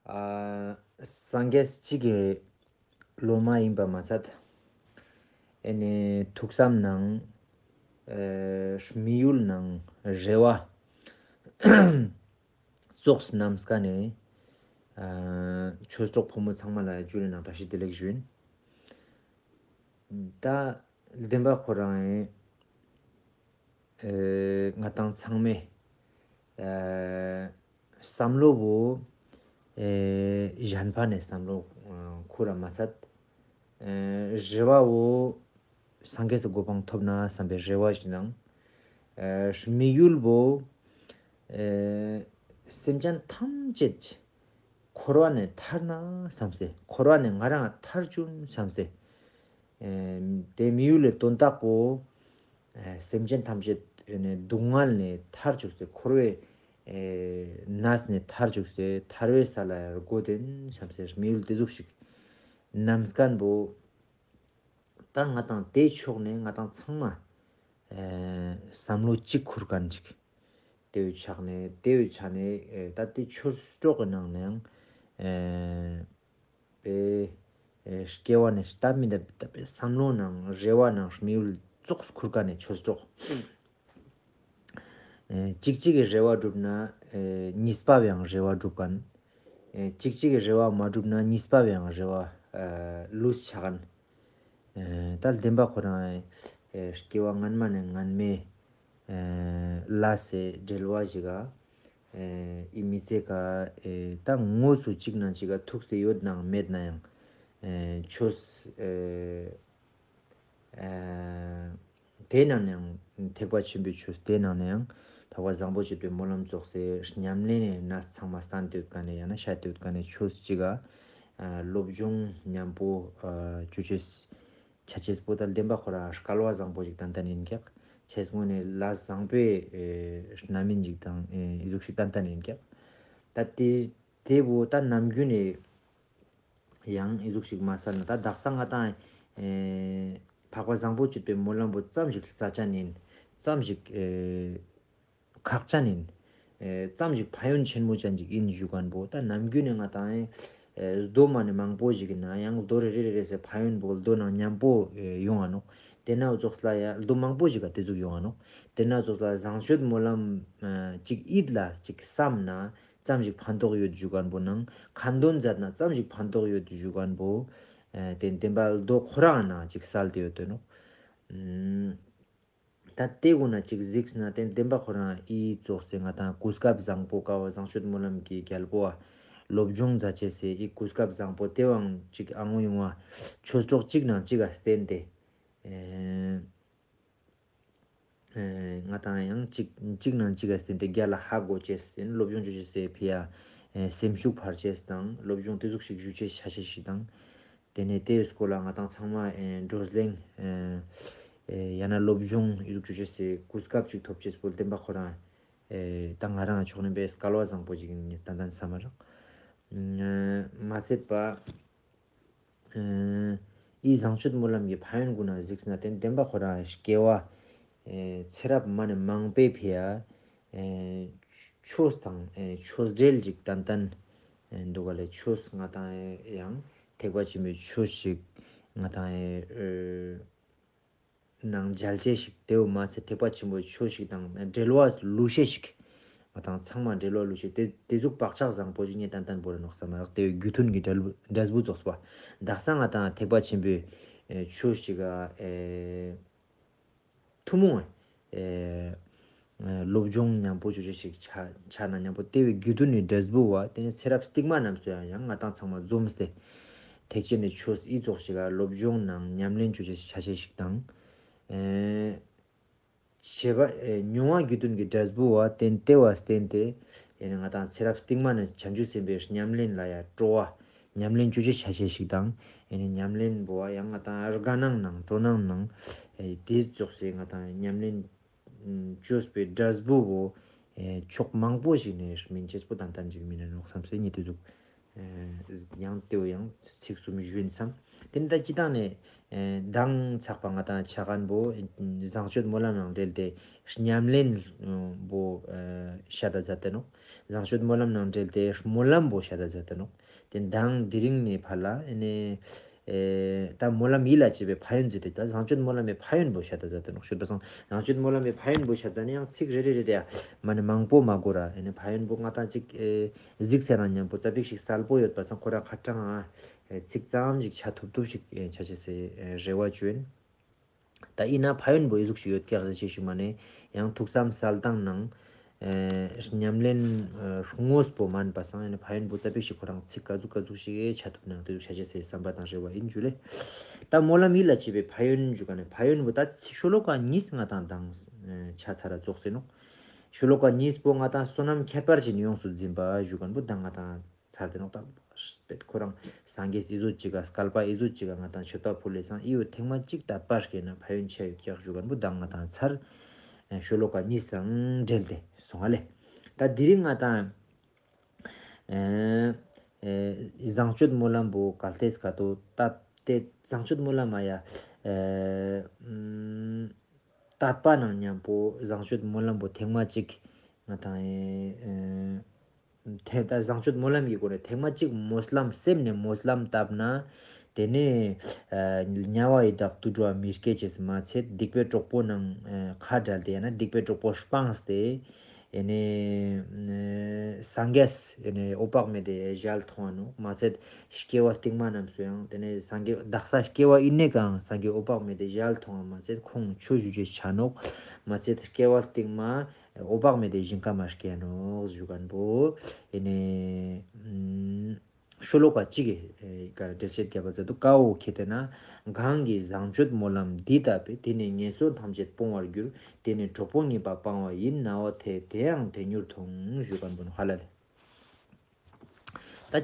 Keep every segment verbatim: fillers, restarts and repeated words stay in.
ཨ་སངས་རྒྱས་གཅིག་གི་སློབ་མ་ཡིན་པ་མ་ཚད། ཨེ་ནེ་ཐུགས་བསམ་ནང་ཨེ་དམིགས་ཡུལ་ནང་རེ་བ་ཙོགས་རྣམས་ཀ་ནེ་ཨ་ཆོས་གྲོགས་ཕོ་མོ་ཚང་མ་ལ་ཇུ་ལེ་ནང་བཀྲ་ཤིས་བདེ་ལེགས་ཞུ་ཡིན། ད་བདེན་པ་ཁོ་རང་ཨེ་ང་དང་ཚང་མའི་ཨེ་བསམ་བློ་བོ་ཨེ་གཞན་ཕན་ནི་བསམ་བློ་ཁོ་རང་མ་ཚད། ཨེ་རེ་བ་བོ་སངས་རྒྱས་སི་གོ་འཕང་ཐོབ་ན་བསམ་པའི་རེ་བ་ཞིག་དང་། ཨེ་དམིགས་ཡུལ་བོ་ཨེ་སེམས་ཅན་ཐམས་ཅད་འཁོར་བ་ནེ་ཐར་ན་བསམ་སྟེ། འཁོར་བ་ནེ་ང་རང་ཐར་བཅུག་བསམ་སྟེ། ཨེ་དེ་དམིགས་ཡུལ་ལི་དོན་དག་པོ་ཨེ་སེམས་ཅན་ཐམས་ཅད་ཨེ་ནེ་སྡུག་བསྔལ་ནེ་ཐར་བཅུག་སྟེ། འཁོར་བའི་ཨེ་གནས་ནེ་ཐར་བཅུག་སྟེ། ཐར་པའི་ས་ལ་སྒོ་དེན་བསམ་སྟེ་དམིགས་ཡུལ་དེ་ཟུག་ཞིག་རྣམས་ཀ་བོ་ད་ང་དང་དེ་ཕྱོགས་ནེ་ང་དང་ཚང་མ་ཨེ་བསམ་བློ་གཅིག་ཁུར་ཁན་ཅིག་དེའི་ཆ་ནེ་དེའི་ཆ་ནེ་ཨེ་ད་དེ་ཆོས་གྲོགས་ཀྱི་ནང་ནའང་ཨེ་པའི་ཨེ་སྐྱེ་བ་ནེ་ད་མི་འདའ་བའི་བསམ་བློ་ནང་རེ་བ་ནང་དམིགས་ཡུལ་ཙོགས་ཁུར་ཁན་ནི་ཆོས་གྲོགས། ཨེ་གཅིག་གཅིག་གི་རེ་བ་འགྲུབ་ན་ཨེ་གཉིས་པ་བའང་རེ་བ་འགྲུབ་ཁན། ཨེ་གཅིག་གཅིག་གི་རེ་བ་མ་འགྲུབ་ན་གཉིས་པ་བའང་རེ་བ་ཨེ་ལུས་ཆ་ཁན། ཨེ་ད་བདེན་པ་ཁོ་རང་ཨེ་སྐྱེ་བ་སྔན་མ་ནེ་སྔན་མའི་ཨེ་ལས་སི་འབྲེལ་བ་ཞིག་ག་ཨེ་ཨི་མི་ཚེ་ག་ཨེ་ད་དངོས་སུ་གཅིག་ནང་གཅིག་ག་ཐུག་སྟེ་ཡོད་ནའང་མེད་ནའང་ཨེ་ཆོས་ཨེ་ཨེ་དེ་ནང་ནའང་ཐེག་པ་ཆེན་པོའི་ཆོས་དེ་ནང་ནའང་འཕགས་པ་བཟང་པོ་སྤྱོད་པའི་སྨོན་ལམ་ཙོགས་སི་ཉམས་ལེན་ནི་གནས་ཚང་མ་བསྟན་ཏེ་ཡོད་ཁན་ནི་ཡང་ན་བཤད་དེ་ཡོད་ཁན་ནི་ཆོས་གཅིག་ག་ཨ་སློབ་སྦྱོང་ཉམ་པོ་ཨ་ཅོ་ཅེས་ཆ་ཅེས་པོ་ད་བདེན་པ་ཁོ་རང་སྐལ་བ་བཟང་པོ་ཞིག་ཏན་ཏན་ཡིན་ཀྱག་ཆེས་སྔོན་ནེ་ལས་བཟང་པོའི་ཨེ་རྣམ་སྨིན་ཞིག་དང་ཨེ་ཨི་ཟུག་ཞིག་ཏན་ཏན་ཡིན་ཀྱག་ད་དེ་དེ་བོ་ད་ནམ་རྒྱུན་ནེ་ཡང་ཨི་ཟུག་ཞིག་མ་སལ་ན་ད་དག་ས་ང་དང་ཨེ་འཕགས་པ་བཟང་པོ་སྤྱོད་པའི་སྨོན་ལམ་པོ་ཙམ་ཞིག་རྩ་ཅན་ཡིན། ཙམ་ཞིག་ཨེ་ཁག་ཅན་ཡིན། ཨེ་ཙམ་ཞིག་ཕན་ཡོན་ཆེན་མོ་ཅན་ཞིག་ཡིན་ཞུ་ཁན་བོ་ད་ནམ་རྒྱུན་ནེ་ང་དང་ཨེ་ཨེ་མདོ་མ་ནེ་མང་པོ་ཞིག་ཡིན་ན་ཡང་མདོ་རེ་རེ་རེ་རེ་སི་ཕན་ཡོན་བོ་མདོ་ནང་ཉམ་པོ་ཨེ་ཡོང་ང་ནོག་དེ་ན་ཙོགས་ལ་ཡང་མདོ་མང་པོ་ཞིག་ག་དེ་ཟུག་ཡོང་ང་ནོག་དེ་ན་ཙོགས་ལ་བཟང་སྤྱོད་སྨོན་ལམ་ཨེ་ཅིག་ཡིད་ལ་ཅིག་བསམ་ན་ཙམ་ཞིག་ཕན་ཐོགས་ཡོད་ཞུ་ཁན་བོ་ནང་ཁ་འདོན་མཛད་ན་ཙམ་ཞིག་ཕན་ཐོགས་ཡོད་ཞུ་ཁན་བོ་ཨེ་དེ་བདེན་པ་མདོ་ཁོ་རང་ནང་ཅིག་སལ་ཏེ་ཡོད་དེ་ནོག་ཨུམ། ད་དེ་གུན་ན་ཅིག་གཟིགས་ན་དེ་བདེན་པ་ཁོ་རང་ཨི་ཙོགས་སེ་ང་དང་གོ་སྐབས་བཟང་པོ་ཀ་བ་བཟང་སྤྱོད་སྨོན་ལམ་གྱི་རྒྱལ་པོ་བ་སློབ་སྦྱོང་མཛད་ཅེས་སི་ཨི་གོ་སྐབས་བཟང་པོ་དེ་བོའང་ཅིག་ཨ་ངོ་ཡོང་བ་ཆོས་གྲོགས་གཅིག་ནང་གཅིག་ག་བརྟེན་ཏེ་ཨེ་ཨེ་ང་དང་ཡང་གཅིག་གཅིག་ནང་གཅིག་ག་བརྟེན་ཏེ་རྒྱལ་ལ་ཧ་གོ་ཅེས་ཨིན། སློབ་སྦྱོང་ཅོ་ཅེས་སི་ཕི་ཡ་ཨེ་སེམས་ཤུགས་འཕར་ཅེས་དང་སློབ་སྦྱོང་དེ་ཟུག་ཞིག་ཞུ་ཅེས་ཆ་ཤས་ཤིག་དང་། དེ་ནས་དེའི་སྐོར་ལ་ང་དང་ཚང་མ་ཨེ་བགྲོ་གླེང་ཨེ་ཨེ་ཡང་ན་སློབ་སྦྱོང་ཨི་ཟུག་ཅོ་ཅེས་སི་གོ་སྐབས་ཅིག་ཐོབ་ཅེས་པོ་བདེན་པ་ཁོ་རང་ཨེ་ད་ང་རང་ཕྱོགས་ནས་པའི་སྐལ་བ་བཟང་པོ་ཅིག་ཨིན་ཏན་ཏན་བསམ་མ་རག། ཨེ་མ་ཚད་པ་ཨེ་ཨི་བཟང་སྤྱོད་སྨོན་ལམ་གྱི་ཕན་ཡོན་གུན་ན་གཟིགས་ན་དེ་བདེན་པ་ཁོ་རང་སྐྱེ་བ་ཨེ་ཚེ་རབས་མ་ནེ་མང་པོའི་ཕི་ཡ་ཨེ་ཆོས་དང་ཨེ་ཆོས་འབྲེལ་ཅིག་ཏན་ཏན་ཨེ་འདུག་ག་ལེ། ཆོས་ང་དང་ཨེ་ཡང་ཐེག་པ་ཆེན་པོའི་ཆོས་ཤིག་ང་དང་ཨེ་ཨེ་ནང་མཇལ་ཅེས་ཤིག་དེའུ་མ་ཚད་ཐེག་པ་ཆེན་པོའི་ཆོས་ཤིག་དང་འབྲེལ་བ་ལུས་ཤེས་ཤིག་ང་དང་ཚང་མ་འབྲེལ་བ་ལུས་ཤེས་དེ་དེ་ཟུག་བག་ཆགས་བཟང་པོ་ཞིག་ངས་ཏན་ཏན་བོར་ནོག་བསམ་མ་རག། དེའུ་རྒྱུ་མཐུན་གྱི་འབྲས་བུ་འབྲས་བུ་རྫོགས་པ། དག་ས་ང་དང་ཐེག་པ་ཆེན་པོའི་ཨེ་ཆོས་ཤིག་ག་ཨེ་ཐུན་མོང་ཨེ་ཨེ་སློབ་སྦྱོང་ཉམ་པོ་ཅོ་ཅེས་ཤིག་ཆ་ཆ་ན་ཉམ་པོ་དེ་བའི་རྒྱུ་མཐུན་ནི་འབྲས་བུ་བ་དེ་ནི་ཚེ་རབས་སྟིང་མ་རྣམས་སུ་ཡང་ཡང་ང་དང་ཚང་མ་འཛོམས་ཏེ་ཐེག་ཆེན་ནི་ཆོས་ཨི་ཙོགས་ཤིག་ག་སློབ་སྦྱོང་ནང་ཉམས་ལེན་ཅོ་ཅེས་ཆ་ཤས་ཤིག་དང་། ཨེ་བྱེད་པ་ཨེ་མྱོང་བ་རྒྱུ་མཐུན་གྱི་འབྲས་བུ་བ་བརྟེན་ཏེ་བ་བརྟེན་ཏེ་ཨེ་ནི་ང་དང་ཚེ་རབས་སྟིང་མ་ནེ་བྱང་ཆུབ་སེམས་དཔའི་ཉམས་ལེན་ལ་ཡ་སྤྲོ་བ་ཉམས་ལེན་ཅོ་ཅེས་ཆ་ཤས་ཤིག་དང་། ཨེ་ནི་ཉམས་ལེན་བོ་བ་ཡང་ང་དང་དགའ་སྣང་ནང་སྤྲོ་སྣང་ནང་ཨེ་དེ་ཙོགས་སེ་ང་དང་ཉམས་ལེན་ཅོས་པའི་འབྲས་བུ་བོ་ཨེ་ཕྱོགས་མང་པོ་ཞིག་ནེ་སྨིན་ཅེས་པོ་ཏན་ཏན་ཞིག་སྨིན་ན་ནོག་བསམ་སེ་ངས་དེ་ཟུག་ ཡང་ཏེའོ་ཡང་ཚིག་གསུམ་ཞུ་ཡིན་སམ། ཏེ་ནེ་ད་སྤྱིར་བཏང་ནེ་ཨེ་མདང་ཚག་པ་ང་དང་ཆ་མཁན་པོ་བཟང་སྤྱོད་སྨོན་ལམ་ནང་འབྲེལ་ཏེ་ཉམས་ལེན་པོ་ཨེ་ཤད་ད་མཛད་དེ་ནོག། བཟང་སྤྱོད་སྨོན་ལམ་ནང་འབྲེལ་ཏེ་སྨོན་ལམ་པོ་ཤད་ད་མཛད་དེ་ནོག། ཏེ་མདང་དེ་རིང་ནེ་ཕར་ལ་ཨེ་ནེ་ཨེ་ད་སྨོན་ལམ་ཡིད་ལ་བྱེད་པའི་ཕན་ཡོན་ཟེར་ཏེ་ད་བཟང་སྤྱོད་སྨོན་ལམ་མི་ཕན་ཡོན་པོ་ཤད་ད་མཛད་དེ་ནོག། ཞུ་བ་སང་བཟང་སྤྱོད་སྨོན་ལམ་མི་ཕན་ཡོན་པོ་ཤད་ཟ་ནེ་ཡང་ཚིག་རེ་རེ་རེ་རེ་ཡ་མ་ནེ་མང་པོ་མ་གོ་ར། ཨེ་ནེ་ཕན་ཡོན་པོ་ང་དང་ཅིག་ཨེ་གཟིགས་ས་ན་མཉམ་པོ་ཙ་པིག་ཞིག་གསལ་པོ་ཡོད་པ་སང་ཁོ་ར་ཁ་ཏང་ཨ་ཚིག་ཙམ་ཞིག་ཆ་ཐུབ་ཐུབ་ཞིག་ཨེ་ཆ་ཅེས་སི་ཨེ་རེ་བ་ཅོ་ཡིན། ད་ཡིན་ན་ཕན་ཡོན་པོ་ཨི་ཟུག་ཞིག་ཡོད་ཀྱག་ཟེར་ཅེས་ཞིག་མ་ནེ་ཡང་ཐུགས་བསམ་གསལ་ཏང་ནང་ཨེ་ཉམས་ལེན་ཨེ་དངོས་པོ་མན་པ་སང་ཨེ་ནེ་ཕན་ཡོན་པོ་ཙ་པིག་ཞིག་ཁོ་རང་ཚིག་ག་ཟུག་ག་ཟུག་ཞིག་ཨེ་ཆ་ཐུབ་ནང་ཏེ་ཟུག་ཆ་ཅེས་སི་བསམ་པ་དང་རེ་བ་ཡིན་ཞུ་ལེ། ད་སྨོན་ལམ་ཡིད་ལ་བྱེད་པའི་ཕན་ཡོན་ཞུ་མཁན་ནི་ཕན་ཡོན་པོ་ད་ཤོ་ལོ་ཀ་གཉིས་ང་དང་མདང་ཨེ་ཆ་ཚར་ར་རྫོགས་སེ་ནོག། ཤོ་ལོ་ཀ་གཉིས་པོ་ང་དང་བསོད་ནམས་ཁྱད་པར་ཅན་ཡོངས་སུ་འཛིན་པ་ཞུ་མཁན་པོ་མདང་ང་དང་ཚར་ཏེ་ནོག། ད་ཁོ་རང་སངས་རྒྱས་ཨི་ཟུག་ཅིག་ག་བསྐལ་པ་ཨི་ཟུག་ཅིག་ག་ང་དང་མཆོད་པ་ཕུལ་ལེ་སང་ཨི་བོ་ཐེངས་མ་གཅིག་དད་པ་སྐྱེས་ན་ཕན་ཡོན་ཆེ་ཡོད་ཀྱག་ཞུ་མཁན་པོ་མདང་ང་དང་ཚར། ཨེ་ཤོ་ལོ་ཀ་གཉིས་དང་འབྲེལ་ཏེ་སོང་ང་ལེ། ད་དེ་རིང་ང་དང་ཨེ་ཨེ་བཟང་སྤྱོད་སྨོན་ལམ་པོ་གལ་ཏེ་སྐད་དོ་ད་ཏེ་བཟང་སྤྱོད་སྨོན་ལམ་མ་ཡ་ཨེ་ཨུམ་དད་པ་ནང་མཉམ་པོ་བཟང་སྤྱོད་སྨོན་ལམ་པོ་ཐེངས་མ་གཅིག་ང་དང་ཨེ་ཨེ་ཐེ་ད་བཟང་སྤྱོད་སྨོན་ལམ་གྱི་སྒོ་ནས་ཐེངས་མ་གཅིག་སྨོན་ལམ་སེམས་ནས་སྨོན་ལམ་བཏབ་ན་ཏེ་ནེ་ཨེ་དམྱལ་བ་ཡི་དྭགས་དུད་འགྲོ་བ་མི་སྐྱེ་ཅེས་མ་ཚད་སྡིག་པའི་གྲོགས་པོ་ནང་ཨེ་ཁ་བྲལ་ཏེ་ཡང་ན་སྡིག་པའི་གྲོགས་པོ་སྤངས་ཏེ་ཨེ་ནེ་ཨེ་སངས་རྒྱས་ཨེ་ནེ་འོད་དཔག་མེད་དེ་ཞལ་མཐོང་ང་ནོག། མ་ཚད་སྐྱེ་བ་རྟིང་མ་རྣམས་སུ་ཡང་ཏེ་ནེ་སངས་རྒྱས་དག་ས་སྐྱེ་བ་ཨིན་ནེ་གང་སངས་རྒྱས་འོད་དཔག་མེད་དེ་ཞལ་མཐོང་ང་མ་ཚད་ཁོང་ཆོས་ཞུ་ཅེས་ཆ་ནོག། མ་ཚད་སྐྱེ་བ་རྟིང་མ་འོད་དཔག་མེད་དེ་ཞིང་ཁམས་མ་སྐྱེ་ནོག་ཞུ་མཁན་པོ་ཨེ་ནེ་ཨུམ་ཤོ་ལོ་ཀ་གཅིག་གི་ཨེ་ཀ་འགྲེལ་བཤད་བརྒྱབ་པ་ཟེར་དུ་ཀ་འོ་ཁེ་ཏེ་ན། གང་གིས་བཟང་སྤྱོད་སྨོན་ལམ་འདི་བཏབ་པས། དེ་ནི་ངན་སོང་ཐམས་ཅད་སྤོང་བར་འགྱུར། དེ་ནི་གྲོགས་པོ་ངེས་པ་སྤང་བ་ཡིན། ན་བ་དེ་དེ་ཡང་དེ་མྱུར་ཐོང་། ཞུ་མཁན་པོ་ནོ་ཧ་ལ་ལེ། ད་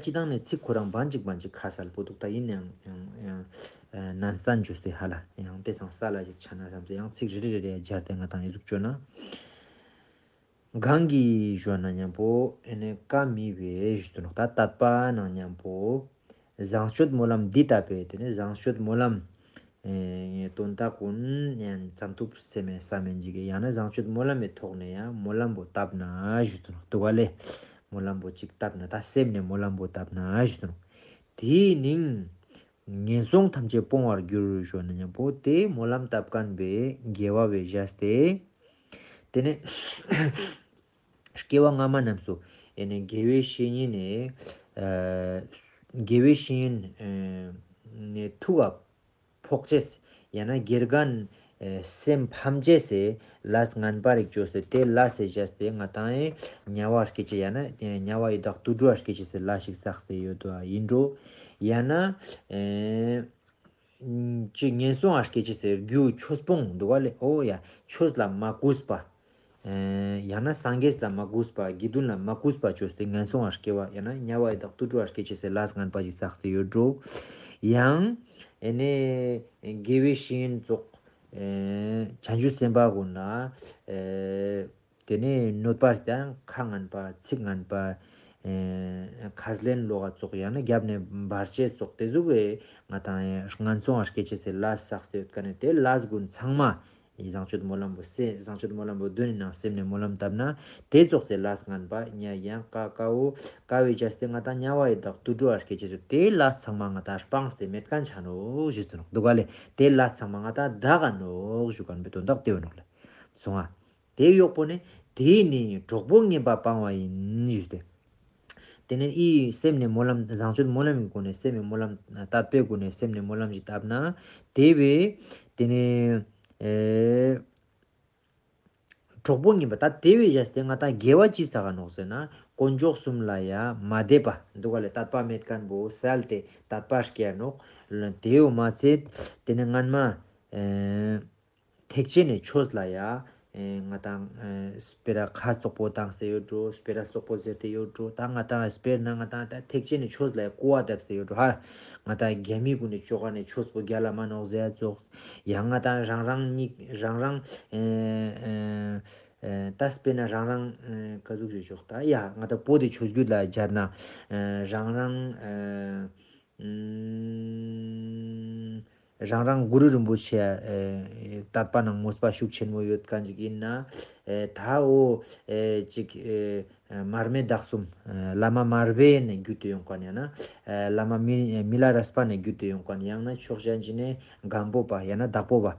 སྤྱིར་བཏང་ནེ་ཚིག་ཁོ་རང་བན་ཅིག་བན་ཅིག་ཁ་གསལ་པོ་འདུག། ད་ཡིན་ཡང་ཡང་ཡང་ཨེ་ནན་སན་ཅོས་ཏེ་ཧ་ལ་ཡང་ཏེ་སང་ས་ལ་ཞིག་ཆ་ན་བསམ་སྟེ་ཡང་ཚིག་རེ་རེ་རེ་རེ་སྦྱར་ཏེ་ང་དང་ཨི་ཟུག་ཅོ་ན། གང་གིས་ཞུ་ན་མཉམ་པོ་ཨེ་ནེ་ཀ་མི་བེ་ཞུ་དུ་ནོག། ད་དད་པ་ནང་མཉམ་པོ་བཟང་སྤྱོད་སྨོན་ལམ་འདི་བཏབ་པས། ཏེ་ནེ་བཟང་སྤྱོད་སྨོན་ལམ་ཨེ་དོན་དག་ཀུན་ཡང་བཙན་ཐུབ་སེམས་མེད་ས་མེད་ཅིག་གི་ཡང་ན་བཟང་སྤྱོད་སྨོན་ལམ་མི་ཐོག་ནེ་ཡང་སྨོན་ལམ་པོ་བཏབ་ན་ཞུ་དུ་ནོག། འདུག་ག་ལེ། སྨོན་ལམ་པོ་ཅིག་བཏབ་ན་ད་སེམས་ནེ་སྨོན་ལམ་པོ་བཏབ་ན་ཞུ་དུ་ནོག། དེའི་ནི་ངན་སོང་ཐམས་ཅད་སྤོང་བར་འགྱུར་ཞུ་ན་མཉམ་པོ་ཏེ་སྨོན་ལམ་བཏབ་མཁན་བེ་དགེ་བ་བེ་བཞག་སྟེ། ཏེ་ནེ་སྐྱེ་བ་སྔ་མ་རྣམས་སུ་ཨེ་ནེ་དགེ་བའི་བཤེས་གཉེན་ནི་ཨ་དགེ་བའི་བཤེས་གཉེན་ཨེ་ནེ་ཐུགས་ལ་ཕོག་ཅེས་ཡང་ན་དགེ་རྒན་ཨེ་སེམས་ཕམ་ཅེས་སི་ལས་ངན་པ་རིགས་ཅོས་ཏེ་ཏེ་ལས་སི་བྱས་ཏེ་ང་དང་ཨེ་དམྱལ་བ་སྐྱེ་ཅེས་ཡང་ན་དམྱལ་བ་ཡི་དྭགས་དུད་འགྲོ་བ་སྐྱེ་ཅེས་སི་ལས་ཤིག་བསགས་ཏེ་ཡོད་དོ་ཨིན་འགྲོ། ཡང་ན་ཨེ་ཅི་ངན་སོང་ང་སྐྱེ་ཅེས་སི་རྒྱུ་ཆོས་སྤོང་འདུག་ག་ལེ། འོ་ཡ་ཆོས་ལ་མ་གུས་པ། ཨེ་ཡང་ན་སངས་རྒྱས་ལ་མ་གུས་པ་དགེ་འདུན་ལ་མ་གུས་པ་ཅོས་ཏེ་ངན་སོང་ང་སྐྱེ་བ་ཡང་ན་དམྱལ་བ་ཡི་དྭགས་དུད་འགྲོ་བ་སྐྱེ་ཅེས་སི་ལས་ངན་པ་ཞིག་བསགས་ཏེ་ཡོད་འགྲོ། ཡང་ཨེ་ནེ་དགེ་བའི་བཤེས་གཉེན་ཙོགས་ཨེ་བྱང་ཆུབ་སེམས་དཔའ་ཀུན་ལ་ཨེ་ཏེ་ནེ་གནོད་པ་དང་ཁ་ངན་པ་ཚིག་ངན་པ་ཨེ་ཁས་ལེན་ལོག་ག་ཙོགས་ཡང་ན་རྒྱབ་ནེ་བར་ཆད་ཙོགས་ཏེ་ཟུག་གི་ང་དང་ངན་སོང་ང་སྐྱེ་ཅེས་སི་ལས་བསགས་ཏེ་ཡོད་མཁན་ནི་ཏེ་ལས་ཀུན་ཚང་མ་ཨེ་བཟང་སྤྱོད་སྨོན་ལམ་པོ་སེ་བཟང་སྤྱོད་སྨོན་ལམ་པོ་བདུན་ནི་ནང་སེམས་ནེ་སྨོན་ལམ་བཏབ་ན་ཏེ་ཙོགས་སི་ལས་ངན་པ་ཉ་ཡང་ཀ་ཀ་འོ་ཀ་བེ་བྱས་ཏེ་ང་དང་དམྱལ་བ་ཡི་དྭགས་དུད་འགྲོ་བ་སྐྱེ་ཅེས་སི་ཏེ་ལས་ཚང་མ་ང་དང་སྤངས་ཏེ་མེད་མཁན་ཆ་ནོག་ཞུས་ཏེ་ནོག་འདུག་ག་ལེ། ཏེ་ལས་ཚང་མ་ང་དང་དག་ག་ནོག་ཞུ་མཁན་པོའི་དོན་དག་ཏེ་བོ་ནོག་ལེ། སོང་ང་། ཏེ་ཡོག་པོ་ནི་ཏེ་ནི་གྲོགས་པོ་ངེས་པ་སྤང་བ་ཡིན་ཞུས་ཏེ། ཏེ་ནེ་ཨི་སེམས་ནེ་སྨོན་ལམ་བཟང་སྤྱོད་སྨོན་ལམ་གྱི་སྒོ་ནེ་སེམས་ནེ་སྨོན་ལམ་དད་པའི་སྒོ་ནེ་སེམས་ནེ་སྨོན་ལམ་ཞིག་བཏབ་ན་ཏེ་བེ་ཏེ་ནེ་ཨེ་གྲོགས་པོ་ངེས་པ་ད་ཏེ་བེ་བྱས་ཏེ་ང་དང་དགེ་བ་ཅི་བསགས་ག་ནོག་ཟེར་ན་དཀོན་མཆོག་གསུམ་ལ་ཡ་མ་དད་པ་འདུག་ག་ལེ། དད་པ་མེད་མཁན་པོ་སལ་ཏེ་དད་པ་སྐྱེ་ནོག། ཏེའོ་མ་ཚད་ཏེ་ནེ་སྔན་མ་ཨེ་ཐེག་ཆེན་ནི་ཆོས་ལ་ཡ་ཨེ་ང་དང་ཨེ་སྤེ་ར་ཁ་ཙོག་པོ་བཏང་སྟེ་ཡོད་འགྲོ། སྤེ་ར་ཙོག་པོ་ཟེར་ཏེ་ཡོད་འགྲོ། ད་ང་དང་སྤེར་ན་ང་དང་ད་ཐེག་ཆེན་ནི་ཆོས་ལ་ཡ་སྐུར་བ་བཏབ་སྟེ་ཡོད་འགྲོ། ཧ་ང་དང་རྒྱ་མི་ཀུན་ནི་ཅོ་ག་ནེ་ཆོས་པོ་རྒྱལ་ལ་མ་ནོག་ཟེར་ཙོགས། ཡང་ང་དང་རང་རང་ཉིད་རང་རང་ཨེ་ཨེ་ ཨེ་ད་དཔེར་ན་རང་རང་ཨེ་ཀ་ཟུག་ཞིག་ཞོག་ད་ཡ་ང་ད་པོ་དེ་ཆོས་བརྒྱུད་ལ་སྦྱར་ན་ཨེ་རང་རང་ཨེ་ཨུམ་རང་རང་གུ་རུ་རིན་པོ་ཆེ་ཨེ་དད་པ་ནང་མོས་པ་ཤུགས་ཆེན་མོ་ཡོད་མཁན་ཅིག་ཡིན་ན་ཨེ་ད་འོ་ཨེ་ཅིག་ཨེ་མར་མེ་དྭགས་གསུམ་ཨེ་བླ་མ་མར་པའི་ནས་བརྒྱུད་དེ་ཡོང་མཁན་ཡང་ན་ཨེ་བླ་མ་མི་མི་ལ་རས་པ་ནས་བརྒྱུད་དེ་ཡོང་མཁན་ཡང་ན་ཕྱོགས་གཞན་ཅིག་ནས་སྒམ་པོ་པ་ཡང་ན་དྭགས་པོ་པ་ཨེ་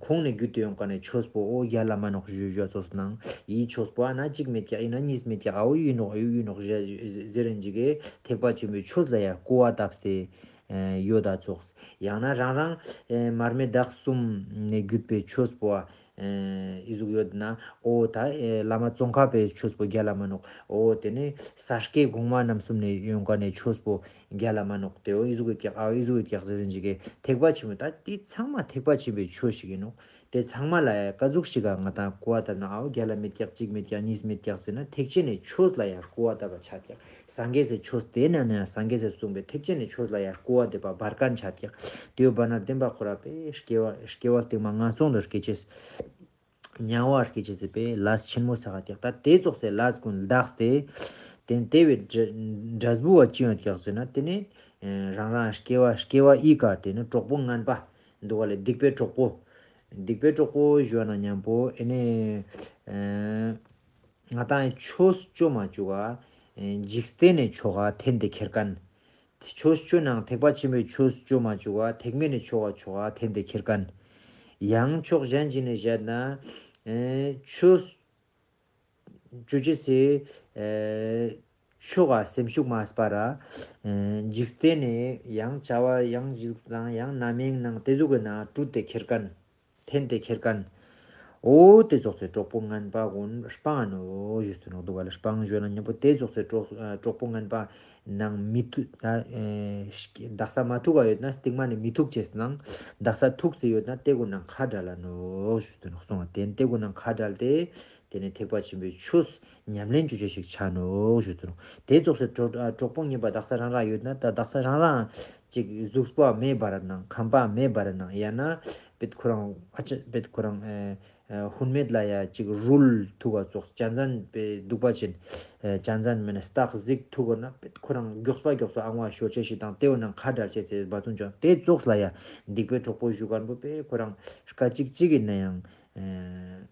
ཁོང་ནས་བརྒྱུད་དེ་ཡོང་མཁན་ནས་ཆོས་པོ་འོ་རྒྱལ་ལ་མ་ནོག་ཞུ་ཞུ་ཙོགས་ནང་ཡི་ཆོས་པོ་ཨ་ན་གཅིག་མེད་ཀྱག་ཡིན་ན་གཉིས་མེད་ཀྱག་ཨ་འོ་ཡིན་ནོག་ཨ་འོ་ཡིན་ནོག་ཟེར་ཟེར་རིན་ཅིག་གི་ཐེག་པ་ཆེན་པོའི་ཆོས་ལ་ཡ་སྐུར་བ་བཏབ་སྟེ་ཨེ་ཡོད་ད་ཙོགས། ཡང་ན་རང་རང་ཨེ་མར་མེ་དྭགས་གསུམ་ནས་བརྒྱུད་པའི་ཆོས་པོ་ཨ་ཨེ་ཨི་ཟུག་ཡོད་ན་འོ་ད་ཨེ་བླ་མ་ཙོང་ཁ་པའི་ཆོས་པོ་རྒྱལ་ལ་མ་ནོག། འོ་དེ་ནས་ས་སྐྱའི་གོང་མ་རྣམ་གསུམ་ནས་ཡོང་མཁན་ནས་ཆོས་པོ་རྒྱལ་ལ་མ་ནོག། དེ་འོ་ཨི་ཟུག་ཡོད་ཀྱག་ཨ་འོ་ཨི་ཟུག་ཡོད་ཀྱག་ཟེར་རིན་ཅིག་གི་ཐེག་པ་ཆེན་པོ་ད་དེ་ཚང་མ་ཐེག་པ་ཆེན་པོའི་ཆོས་ཤིག་ཡིན་ནོག། དེ་ཚང་མ་ལ་ཡ་ཀ་ཟུག་ཞིག་ག་ང་ཏང་སྐུར་བ་བཏབ་ན་ཨའོ་རྒྱལ་ལ་མེད་ཀྱག་གཅིག་མེད་ཀྱག་གཉིས་མེད་ཀྱག་ཟེར་ན་ཐེག་ཆེན་ནས་ཆོས་ལ་ཡ་སྐུར་བ་བཏབ་པ་ཆ་ཀྱག། སངས་རྒྱས་སི་ཆོས་དེ་ན་ནས་སངས་རྒྱས་སི་གསུངས་པའི་ཐེག་ཆེན་ནས་ཆོས་ལ་ཡ་སྐུར་བ་འདེབས་པ་འབར་མཁན་ཆ་ཀྱག། དེ་ཡོད་པ་ན་བདེན་པ་ཁོ་ར་པའི་སྐྱེ་བ་སྐྱེ་བ་སྟིང་མ་ངན་སོང་དུ་སྐྱེ་ཅེས་དམྱལ་བ་སྐྱེ་ཅེས་ཟེར་པའི་ལས་ཆེན་མོ་ས་ག་ཀྱག། ད་དེ་ཙོགས་སི་ལས་ཀུན་ལྡགས་ཏེ་དེ་དེ་བའི་འབྲས་བུ་བ་ཅི་ཡོང་ཀྱག་ཟེར་ན་དེ་ནི་ཨེ་རང་རང་སྐྱེ་བ་སྐྱེ་བ་ཨི་ཀ་དེ་ནི་གྲོགས་པོ་ངན་པ། འདུག་ག་ལེ། སྡིག་པའི་གྲོགས་པོ། སྡིག་པའི་གྲོགས་པོ་ཞུ་བ་ན་མཉམ་པོ་ཨེ་ནི་ཨེ་ང་ཏང་ཆོས་ཅོ་མ་བཅུག་ག། ཨེ་འཇིག་རྟེན་ནས་ཆོ་ག་འཐེན་ཏེ་ཁྱེར་མཁན། ཆོས་ཅོ་ནང་ཐེག་པ་ཆེན་པོའི་ཆོས་ཅོ་མ་བཅུག་ག། ཐེག་དམན་ནས་ཆོ་ག་ཆོ་ག་འཐེན་ཏེ་ཁྱེར་མཁན། ཡང་ཕྱོགས་གཞན་ཅིག་ནས་བཤད་ན་ཨེ་ཆོས་ཅོ་ཅེས་སི་ཨེ་ཆོ་ག་སེམས་ཤུགས་མ་སྤར་ར། ཨེ་འཇིག་རྟེན་ནས་ཡང་བྱ་བ་ཡང་འཇིག་དང་ཡང་རྣམ་གཡེང་ནང་དེ་ཟུག་གི་ནང་སྤྲུལ་ཏེ་ཁྱེར་མཁན། འཐེན་ཏེ་ཁྱེར་མཁན། འོ་དེ་ཙོགས་སི་གྲོགས་པོ་ངན་པ་ཀུན་སྤང་ནོག་ཞུས་ཏེ་ནོག། འདུག་ག་ལེ། སྤང་ཞུ་ན་མཉམ་པོ་དེ་ཙོགས་སི་གྲོགས་ཨ་གྲོགས་པོ་ངན་པ་ནང་མི་ཐུག་ད་ཨེ་དག་ས་མ་ཐུག་ག་ཡོད་ན་སྟིང་མ་ནས་མི་ཐུག་ཅེས་ནང་དག་ས་ཐུག་སྟེ་ཡོད་ན་དེ་ཀུན་ནང་ཁ་བྲལ་ལ་ནོག་ཞུས་ཏེ་ནོག། སོང་བ་དེ་དེ་ཀུན་ནང་ཁ་བྲལ་ཏེ། དེ་ནས་ཐེག་པ་ཆེན་པོའི་ཆོས་ཉམས་ལེན་ཅོ་ཅེས་ཤིག་ཆ་ནོག་ཞུས་ཏེ་ནོག། དེ་ཙོགས་སི་གྲོགས་ཨ་གྲོགས་པོ་ངན་པ་དག་ས་རང་རང་ཡོད་ན་ད་དག་ས་རང་རང་ཅིག་གཟུགས་པོ་མེ་འབར་ནང་ཁམས་པ་མེ་འབར་ནང་ཡང་ན་པེད་ཁོ་རང་ཨ་ཅེ་པེད་ཁོ་རང་ཨེ་ཨེ་ཧུན་མེད་ལ་ཡ་ཅིག་རུལ་ཐུག་ག་ཙོགས་ཅན་ཟན་པེ་སྡུག་པ་ཅན་ཨེ་ཅན་ཟན་མེད་ན་སྟག་གཟིག་ཐུག་གོ་ན་པེད་ཁོ་རང་མགྱོགས་པ་མགྱོགས་པ་ཨང་བ་ཤོར་ཅེས་ཤིག་དང་དེ་བོ་ནང་ཁ་བྲལ་ཅེས་སི་བ་ཚུན་ཅང་དེ་ཙོགས་ལ་ཡ་སྡིག་པའི་གྲོགས་པོ་ཞུ་མཁན་པོ་པེ་ཁོ་རང་སྐད་ཅིག་ཅིག་ཡིན་ན་ཡང་ཨེ་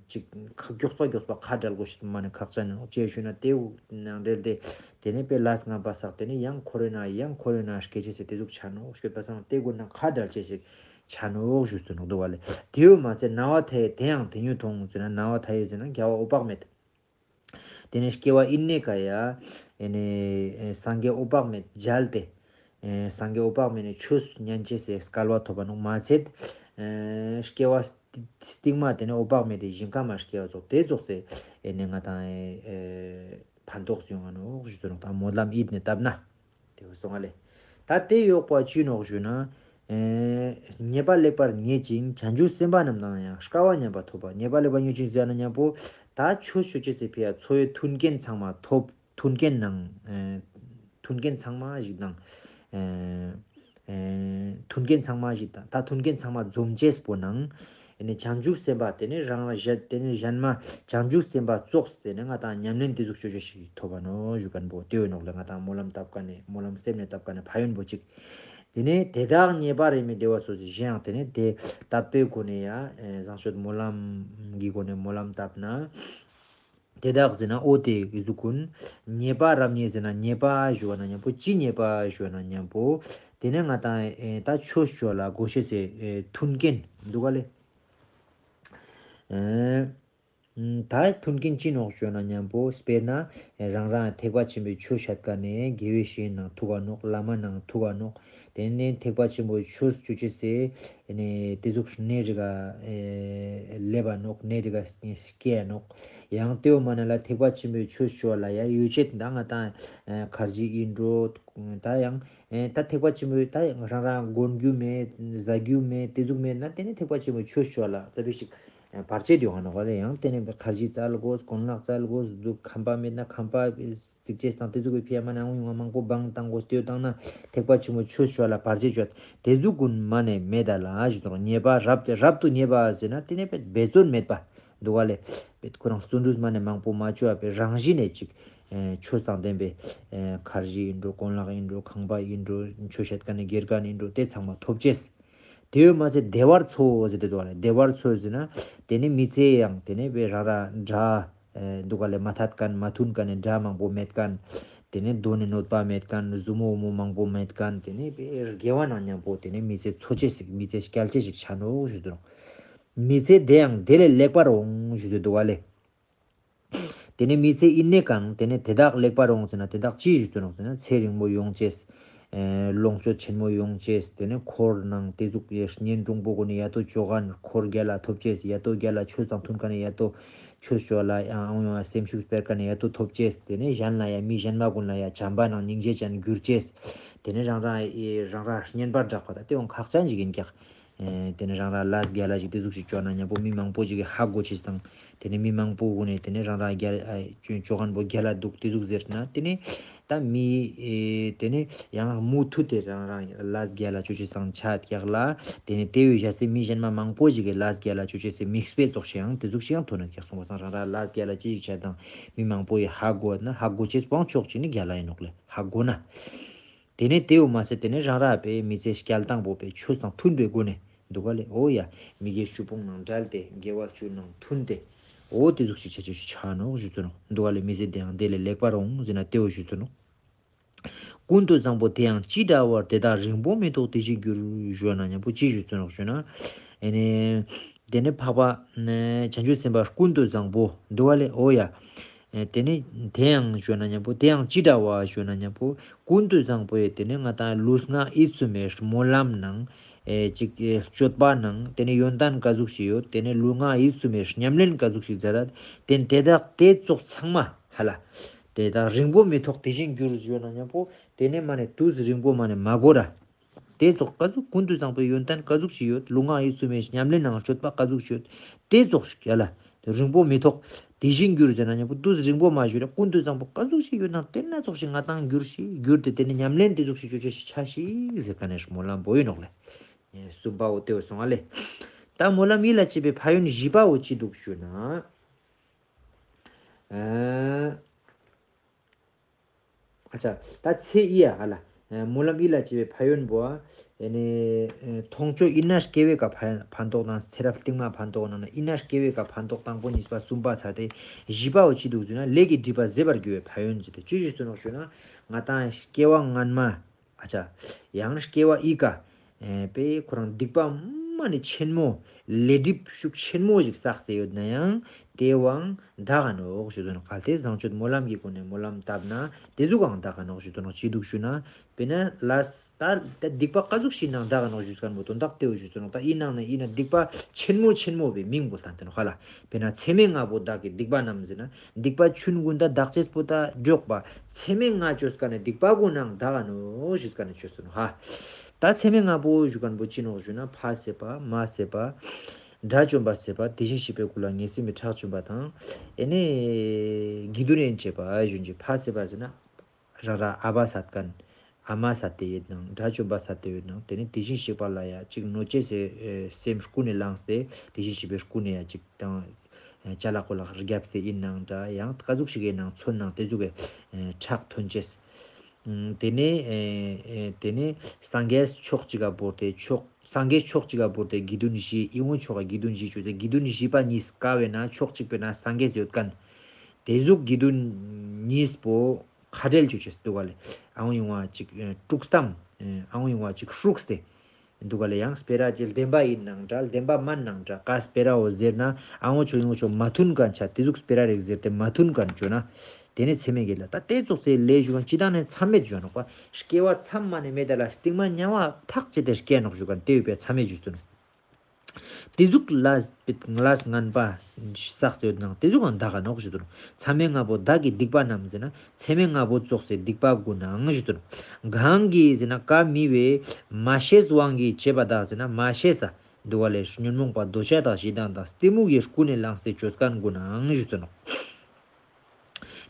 ཅིག་ཁ་མགྱོགས་པ་མགྱོགས་པ་ཁ་བྲལ་དགོས་ཤེས་མ་ནི་ཁག་ཅན་ནོག་ཅེས་ཞུས་ན་དེ་ནང་འབྲེལ་ཏེ་དེ་ནས་པེ་ལས་ངན་པ་བསགས་དེ་ནས་ཡང་འཁོར་བའི་ནང་ཡང་འཁོར་བའི་ནང་སྐྱེ་ཅེས་སི་དེ་ཟུག་ཆ་ནོག་ཞུས་པ་སང་དེ་ཀུན་ནང་ཁ་བྲལ་ཅེས་ཤིག་ཆ་ནོག་ཞུས་ཏེ་ནོག། འདུག་ག་ལེ། དེ་ཡོད་མ་ཚད་ན་བ་མཐའ་ཡས་དེ་ཡང་དེ་ཉིད་མཐོང་ཟེར་ན་ན་བ་མཐའ་ཡས་ཟེར་ན་རྒྱལ་བ་འོད་དཔག་མེད། དེ་ནས་སྐྱེ་བ་ཨི་ནེ་ཀ་ཡ། ཨེ་ནས་ཨེ་སངས་རྒྱས་འོད་དཔག་མེད་མཇལ་ཏེ། ཨེ་སངས་རྒྱས་འོད་དཔག་མེད་ནས་ཆོས་ཉན་ཅེས་སི་སྐལ་བ་ཐོབ་པ་ནོག་མ་ཚད། ཨེ་སྐྱེ་བ་སྟི་སྟིང་མ་དེ་ནས་འོད་དཔག་མེད་དེ་ཞིང་ཁམས་མ་སྐྱེ་བ་ཙོགས་དེ་ཙོགས་སི་ཨེ་ནས་ང་ཏང་ཨེ་ཕན་ཐོགས་ཡོང་ང་ནོག་ཞུ་དོ་ནོག་དང་སྨོན་ལམ་ཡིད་ནས་བཏབ་ན། དེ་བོ་སོང་ང་ལེ། ད་དེ་ཡོག་པ་ཅི་ནོག་ཞུ་ན། ཨེ་ཉེས་པ་ལེགས་པར་ཉེས་ཅིང་བྱང་ཆུབ་སེམས་དཔའ་རྣམས་དང་ཡང་སྐལ་བ་མཉམ་པ་ཐོབ་པ། ཉེས་པ་ལེགས་པར་ཉེས་ཅིང་ཟེར་ན་མཉམ་པོ་ད་ཆོས་ཞུ་ཅེས་སི་ཕི་ཡ་འཚོ་བའི་མཐུན་རྐྱེན་ཚང་མ་ཐོབ། མཐུན་རྐྱེན་ནང་ཨེ་མཐུན་རྐྱེན་ཚང་མ་ཞིག་དང་། ཨེ་ཨེ་མཐུན་རྐྱེན་ཚང་མ་ཞིག་དང་ད་མཐུན་རྐྱེན་ཚང་མ་འཛོམས་ཅེས་པོ་ནང་། ཨེ་ནས་བྱང་ཆུབ་སེམས་དཔའ་དེ་ནས་རང་རང་གཞན་དེ་ནས་གཞན་མ་བྱང་ཆུབ་སེམས་དཔའ་ཙོགས་དེ་ནས་ང་ཏང་ཉམས་ལེན་དེ་ཟུག་ཅོ་ཅོ་ཞིག་ཐོབ་པ་ནོག་ཞུ་མཁན་པོ་དེ་བོ་ནོག་ལེ། ང་ཏང་སྨོན་ལམ་བཏབ་མཁན་ནི་སྨོན་ལམ་སེམས་ནས་བཏབ་མཁན་ནི་ཕན་ཡོན་པོ་ཅིག། དེ་ནས་དེ་དག་ཉེས་པ་རིས་མེད་བདེ་བ་སོགས་ཀྱི་གཞན་ཡང་དེ་ནས་དེ་དད་པའི་སྒོ་ནས་ཡ་ཨེ་བཟང་སྤྱོད་སྨོན་ལམ་གྱི་སྒོ་ནས་སྨོན་ལམ་བཏབ་ན། དེ་དག་ཟེར་ན་འོ་དེ་གི་གཟུགས་ཀུན། ཉེས་པ་རབ་ཉེས་ཟེར་ན་ཉེས་པ་ཞུ་བ་ན་མཉམ་པོ་ཅི་ཉེས་པ་ཞུ་བ་ན་མཉམ་པོ། དེ་ནས་ང་ཏང་ཨེ་ད་ཆོས་ཅོ་ལ་དགོས་ཤེས་སི་ཨེ་མཐུན་རྐྱེན་འདུག་ག་ལེ། ཨེ་ད་མཐུན་རྐྱེན་ཅི་ནོག་ཞུ་ན་མཉམ་པོ་དཔེར་ན་ཨེ་རང་རང་ཐེག་པ་ཆེན་པོའི་ཆོས་བཤད་མཁན་ནི་དགེ་བའི་བཤེས་གཉེན་ནང་ཐུག་ག་ནོག། བླ་མ་ནང་ཐུག་ག་ནོག། དེ་ནས་ཐེག་པ་ཆེན་པོའི་ཆོས་ཅོ་ཅེས་སི་ཨེ་ནས་དེ་ཟུག་གནས་རི་ག་ཨེ་སླེབ་བ་ནོག། གནས་རི་ག་སྐྱེ་ཡ་ནོག། ཡང་དེའུ་མ་ན་ལ་ཐེག་པ་ཆེན་པོའི་ཆོས་ཅོ་བ་ལ་ཡ་ཡོ་བྱད་ད་ང་ཏང་ཨེ་ཁར་ཇི་ཨིན་འགྲོ། ད་ཡང་ཨེ་ད་ཐེག་པ་ཆེན་པོའི་ད་རང་རང་གོན་རྒྱུ་མེད་ཟ་རྒྱུ་མེད་དེ་ཟུག་མེད་ན་དེ་ནས་ཐེག་པ་ཆེན་པོའི་ཆོས་ཅོ་བ་ལ་ཙ་པིག་ཞིག་བར་ཆད་ཡོང་ང་ནོག་ལེ། ཡང་དེ་ནས་ཁར་ཇི་བཙལ་དགོས། གོན་ལག་བཙལ་དགོས། འདུག་ཁམས་པ་མེད་ན་ཁམས་པ་རྩིག་ཅེས་དང་དེ་ཟུག་གི་ཕི་ཡ་མ་ནས་ཨང་ཡོང་མང་པོ་བང་བཏང་དགོས། དེ་བཏང་ན་ཐེག་པ་ཆེན་པོའི་ཆོས་ཅོ་བ་ལ་བར་ཆད་ཅོ། དེ་ཟུག་ཀུན་མ་ནས་མེད་ད་ལ་ཞུ་དོ། ཉེས་པ་རབ་རབ་ཏུ་ཉེས་པ་ཟེར་ན་དེ་ནས་འབད་བརྩོན་མེད་པ། འདུག་ག་ལེ། པེ་ཁོ་རང་བརྩོན་འགྲུས་མ་ནེ་མང་པོ་མ་ཅོས་པ་པེ་རང་བཞིན་ནེ་ཅིག་ཆོས་དང་ལྡན་པའི་ཁར་ཇི་ཨིན་འགྲོ་གོན་ལག་ཨིན་འགྲོ་ཁང་པ་ཨིན་འགྲོ་ཆོས་བཤད་ཁན་ནི་དགེ་རྒན་ཨིན་འགྲོ་དེ་ཚང་མ་ཐོབ་ཅེས། དེ་བས་མ་ཚད་བདེ་བར་འཚོ་ཟེར་ཏེ་འདུག་ག་ལེ། བདེ་བར་འཚོ་ཟེར་ན་དེ་ནེ་མི་ཚེ་ཡང་དེ་ནེ་པེ་རང་རང་དགྲ་འདུག་ག་ལེ། མ་ཐད་ཁན་མ་མཐུན་ཁན་ནི་དགྲ་མང་པོ་མེད་ཁན། དེ་ནེ་གདོན་ནི་གནོད་པ་མེད་ཁན་ཟུར་མོ་བུ་མོ་མང་པོ་མེད་ཁན་དེ་ནེ་པེ་དགེ་བ་ནང་མཉམ་པོ་དེ་ནེ་མི་ཚེ་འཚོ་ཅེས་ཤིག་མི་ཚེ་སྐྱལ་ཅེས་ཤིག་ཆ་ནོག་ཞུ་དུ་ནོག། མི་ཚེ་དེ་ཡང་དེ་ལས་ལེགས་པར་འོང་ཞུ་དུ་འདུག་ག་ལེ། དེ་ནེ་མི་ཚེ་ཨིན་ནའང་དེ་ནེ་དེ་དག་ལེགས་པར་འོང་ཟེར་ན་དེ་དག་ཅི་ཞུ་དུ་ནོག་ཟེར་ན་ཚེ་རིང་པོ་ཡོང་ཅེས། ལོངས་སྤྱོད་ཆེན་མོ་ཡོང་ཅེས། དེ་ནེ་འཁོར་ནང་དེ་ཟུག་གི་གཉེན་དྲུང་པོ་གུན་ནི་ཡ་ཏོ་ཅོ་ཁན་འཁོར་རྒྱལ་ལ་ཐོབ་ཅེས། ཡ་ཏོ་རྒྱལ་ལ་ཆོས་དང་མཐུན་ཁན་ནི་ཡ་ཏོ་ཆོས་ཅོ་ལ་ཡང་ཡང་སེམས་ཤུགས་སྤེལ་ཁན་ནི་ཡ་ཏོ་ཐོབ་ཅེས། དེ་ནེ་གཞན་ལ་ཡང་མི་གཞན་མ་གུན་ལ་ཡང་བྱམས་པ་ནང་སྙིང་རྗེ་ཅན་གྱུར་ཅེས། དེ་ནེ་རང་རང་རང་རང་གཉེན་པར་བསྒྲགས་པ་ད་དེ་འོང་ཁག་ཅན་ཞིག་ཨིན་ཀྱག། དེ་ནེ་རང་རང་ལས་རྒྱལ་ལ་ཞིག་དེ་ཟུག་ཞིག་ཅོ་ན་མཉམ་པོ་མི་མང་པོ་ཞིག་གི་ཧ་གོ་ཅེས་དང་། དེ་ནེ་མི་མང་པོ་གུན་ནི་དེ་ནེ་རང་རང་རྒྱལ་ཅོ་ཁན་པོ་རྒྱལ་ལ་འདུག་དེ་ཟུག་ཟེར་ན་དེ་ནེ་ད་མི་དེ་ནེ་ཡང་མུ་མཐུད་དེ་རང་རང་ལས་རྒྱལ་ལ་ཅོ་ཅེས་དང་ཆ་ཀྱག་ལ། དེ་ནེ་དེ་བས་ཞེ་སྟེ་མི་གཞན་མ་མང་པོ་ཞིག་གི་ལས་རྒྱལ་ལ་ཅོ་ཅེས་སི་མིག་དཔེ་ཙོགས་ཤིག་ཡང་དེ་ཟུག་ཞིག་ཡང་ཐོན་ནོག་ཀྱག་སོང་པ་སང་རང་རང་ལས་རྒྱལ་ལ་ཅི་ཞིག་ཆ་དང་མི་མང་པོ་ཡི་ཧ་གོ་ན་ཧ་གོ་ཅེས་པོ་ཕྱོགས་ཅིག་ནེ་རྒྱལ་ལ་ཨིན་ནོག་ལེ་ཧ་གོ་ན། དེ་ནེ་དེ་བས་མ་ཚད་དེ་ནེ་རང་རང་པེ་མི་ཚེ་སྐྱལ་སྟངས་པོ་པེ་ཆོས་དང་མཐུན་པའི་སྒོ་ནེ་འདུག་ག་ལེ། འོ་ཡ། མི་དགེ་བཅུ་སྤོང་ནང་བྲལ་ཏེ་དགེ་བ་བཅུ་ནང་མཐུན་ཏེ། འོ་དེ་ཟུག་ཞིག་ཆ་ཆ་ཞིག་ཆ་ནོག་ཞུ་དུ་ནོག། འདུག་ག་ལེ། མི་ཚེ་དེ་ཡང་དེ་ལས་ལེགས་པར་འོང་ཟེར་ན་དེ་བོ་ཞུ་དུ་ནོག། ཀུན་ཏུ་བཟང་པོ་དེ་ཡང་ཅི་འདྲ་བར། དེ་དག་རིང་པོ་མི་ཐོགས་དེ་བཞིན་འགྱུར། ཞུ་ན་མཉམ་པོ་ཅི་ཞུ་དུ་ནོག་ཞུ་ན། ཨེ་ནེ། དེ་ནེ་འཕགས་པ་བྱང་ཆུབ་སེམས་དཔའ་ཀུན་ཏུ་བཟང་པོ་འདུག་ག་ལེ། འོ་ཡ། ཨེ་དེ་ནེ་དེ་ཡང་ཞུ་ན་མཉམ་པོ་དེ་ཡང་ཅི་འདྲ་བ་ཞུ་ན་མཉམ་པོ་ཀུན་ཏུ་བཟང་པོ་ཡི་དེ་ནེ་ང་ཏང་ལུས་ངག་ཡིད་གསུམ་མི་སྨོན་ལམ་ནང་ཨེ་ཅིག་ཨེ་སྤྱོད་པ་ནང་དེ་ནེ་ཡོན་ཏན་ག་ཟུག་ཞིག་ཡོད། དེ་ནེ་ལུས་ངག་ཡིད་གསུམ་མི་ཉམས་ལེན་ག་ཟུག་ཞིག་མཛད་ད་དེ་དེ་དག་དེ་ཙོགས་ཚང་མ་ཧ་ལ། དེ་དག་རིང་པོ་མི་ཐོགས་དེ་བཞིན་འགྱུར་ཞུ་ན་མཉམ་པོ་དེ་ནེ་མ་ནེ་དུས་རིང་པོ་མ་ནེ་མ་འགོར་ར། དེ་ཙོགས་ག་ཟུག་ཀུན་ཏུ་བཟང་པོའི་ཡོན་ཏན་ག་ཟུག་ཞིག་ཡོད། ལུས་ངག་ཡིད་གསུམ་མི་ཉམས་ལེན་ནང་སྤྱོད་པ་ག་ཟུག་ཞིག་ཡོད། དེ་ཙོགས་ཤིག་ཡ་ལ། རིང་པོ་མི་ཐོགས་དེ་བཞིན་འགྱུར་ཟེར་ན་མཉམ་པོ་དུས་རིང་པོ་མ་ཞུ་ར་ཀུན་ཏུ་བཟང་པོ་ག་ཟུག་ཞིག་ཡོད་ན་དེ་ན་ཙོགས་ཤིག་ང་ཏང་འགྱུར་ཤིག་འགྱུར་ཏེ་དེ་ནེ་ཉམས་ལེན་དེ་ཙོགས་ཤིག་ཅོ་ཅེས་ཤིག་ཆ་ཤིག་ཟེར་ཁན་ནི་སྨོན་ལམ་པོ་ཨིན་ནོག་ལེ། གསུམ་པ་བོ་དེ་བོ་སོང་ང་ལེ། ད་སྨོན་ལམ་ཡིད་ལ་བྱེད་པའི་ཕན་ཡོན་བཞི་པ་བོ་ཅི་འདུག་ཞུ་ན། ཨ། ཨ་ཅག་ད་ཚེ་ཡི་ཡ་ཧ་ལ། སྨོན་ལམ་ཡིད་ལ་བྱེད་པའི་ཕན་ཡོན་པོ། ཨེ་ནེ། མཐོང་ཆོས་ཡིད་ན་སྐྱེ་བའི་ཀ་ཕན་ཕན་ཐོགས་དང་ཚེ་རབས་རྟིང་མ་ཕན་ཐོགས་ནང་ན་ཡིད་ན་སྐྱེ་བའི་ཀ་ཕན་ཐོགས་དང་པོ་གཉིས་པ་གསུམ་པ་ཚ་དེ་བཞི་པ་བོ་ཅི་འདུག་ཟེར་ན་ལས་ཀྱི་སྒྲིབ་པ་ཟད་པར་འགྱུར་བའི་ཕན་ཡོན་ཟེར་ཏེ་ཅི་ཞིག་སྟོན་ནོག་ཞུ་ན་ང་ཏང་སྐྱེ་བ་སྔན་མ། ཨ་ཅག་ཡང་སྐྱེ་བ་འི་ཀ་ཨེ་པེ་ཁོ་རང་སྡིག་པ་མ་ནེ་ཆེན་མོ་ལས་སྒྲིབ་ཤུགས་ཆེན་མོ་ཞིག་བསགས་ཏེ་ཡོད་ནའང་དེ་བོའང་དག་ག་ནོག་ཞུ་དོ་ནོག། གལ་ཏེ་བཟང་སྤྱོད་སྨོན་ལམ་གྱི་སྒོ་ནས་སྨོན་ལམ་བཏབ་ན་དེ་ཟུག་གང་དག་ག་ནོག་ཞུ་དོ་ནོག། ཅི་འདུག་ཞུ་ན་དཔེར་ན་ལས་ད་ད་སྡིག་པ་ག་ཟུག་ཞིག་ནང་དག་ག་ནོག་ཞུ་ཁན་བོ་དོན་དག་དེ་བོ་ཞུ་དོ་ནོག། ད་འི་ནང་ན་འི་ན་སྡིག་པ་ཆེན་མོ་ཆེན་མོ་བའི་མིང་བོ་ལྟན་ཏེ་ནོག་ཧ་ལ། དཔེར་ན་མཚེ་མེད་ལྔ་པོ་དག་གི་སྡིག་པ་རྣམས་ཟེར་ན། སྡིག་པ་ཆུན་ཀུན་ད་དག་ཅེས་པོ་ད་འཇོག་པ། མཚེ་མེད་ལྔ་ཅོས་ཀ་ནེ་སྡིག་པ་གུན་ནང་དག་ག་ནོག་ཞུས་ཀ་ནེ་ཅོས་ཏེ་ནོག་ཧ། ད་མཚེ་མེད་ལྔ་པོ་ཞུ་ཁན་བོ་ཅི་ནོག་ཞུ་ན་ཕ་བསད་པ། མ་བསད་པ། དགྲ་བཅོམ་པ་བསད་པ། དེ་བཞིན་གཤེགས་པའི་སྐུ་ལ་ངེས་བརྟན་པའི་ཁྲག་བཅོམ་པ་དང་། ཨེ་ནེ་དགེ་འདུན་ཡན་ཆད་པ་ཞུ་ཅེས། ཕ་བསད་པ་ཟེར་ན། རང་རང་ཨ་བ་བསད་ཁན། ཨ་མ་བསད་དེ་ཡོད་ནང་། དགྲ་བཅོམ་པ་བསད་དེ་ཡོད་ནང་། དེ་ནེ་དེ་བཞིན་གཤེགས་པ་ལ་ཡ་ཅིག་གནོད་ཅེས་སི་སེམས་ཀུན་ནེ་བླངས་ཏེ་དེ་བཞིན་གཤེགས་པའི་སྐུ་ནེ་ཡ་ཅིག་དང་ཅ་ལག་གོ་ལག་རྒྱབ་སྟེ་ཡིན་ནང་འདྲ་ཡང་ག་ཟུག་ཞིག་ཡིན་ནང་མཚོན་ནང་དེ་ཟུག་གི་ཁྲག་ཐོན་ཅེས། དེ་ནེ་དེ་ནེ་སངས་རྒྱས་ཕྱོགས་གཅིག་ག་བོར་ཏེ་ཕྱོགས་སངས་རྒྱས་ཕྱོགས་གཅིག་ག་བོར་ཏེ་དགེ་འདུན་བཞི་ཨི་ཝང་ཕྱོགས་ག་དགེ་འདུན་བཞི་ཅོས་ཏེ་དགེ་འདུན་བཞི་པ་གཉིས་ཀ་བས་ན་ཕྱོགས་གཅིག་པས་ན་སངས་རྒྱས་ཡོད་ཁན། དེ་ཟུག་དགེ་འདུན་གཉིས་པོ་ཁ་བྲལ་ཅོ་ཅེས་འདུག་ག་ལེ། ཨ་ཝང་ཡིན་བ་ཅིག་དཀྲུགས་ཏམ། ཨ་ཝང་ཡིན་བ་ཅིག་ཧྲུགས་ཏེ། འདུག་ག་ལེ། ཡང་སྤེ་ར་ཅིག་བདེན་པ་ཡིན་ནང་འདྲ་བདེན་པ་མན་ནང་འདྲ་ག་སྤེ་ར་བོ་ཟེར་ན་ཨ་ཝང་ཆོ་ཡིན་བ་ཆོ་མ་མཐུན་ཁན་ཆ་དེ་ཟུག་སྤེ་ར་རིགས་ཟེར་ཏེ་མ་མཐུན་ཁན་ཅོ་ན། དེ་ནེ་མཚེ་མེད་དགེ་ལ་ད་དེ་ཙོགས་སེ་ལས་ཞུ་ཁན་ཅི་དང་ནེ་མཚམས་མེད་ཞུ་ནོག་པ། སྐྱེ་བ་མཚམས་མ་ནེ་མེད་ད་ལ་སྟིང་མ་དམྱལ་བ་ཐག་ཆད་དེ་སྐྱེ་ནོག་ཞུ་ཁན་དེ་ཡོད་པའི་མཚམས་མེད་ཞུ་ཏུ་ནོག། དེ་ཟུག་ལས་ལས་ངན་པ་བསགས་ཏེ་ཡོད་ནང་དེ་ཟུག་གང་དག་ག་ནོག་ཞུ་ཏུ་ནོག། མཚེ་མེད་ལྔ་པོ་དག་གི་སྡིག་པ་རྣམས་ཟེར་ན་མཚེ་མེད་ལྔ་པོ་ཙོགས་སེ་སྡིག་པ་གུན་ནང་ཞུ་ཏུ་ནོག། གང་གིས་ཟེར་ན་ཀ་མི་བས་མ་ཤེས་དབང་གིས་བྱས་པ་དག་ཟེར་ན་མ་ཤེས་ས་འདུག་ག་ལེ། ཉོན་མོངས་པ་འདོད་ཆགས་དང་ཞེ་སྡང་དང་གཏི་མུག་གི་ཀུན་ནེ་བསླངས་ཏེ་ཅོས་ཁན་གུན་ནང་ཞུ་ཏུ་ནོག།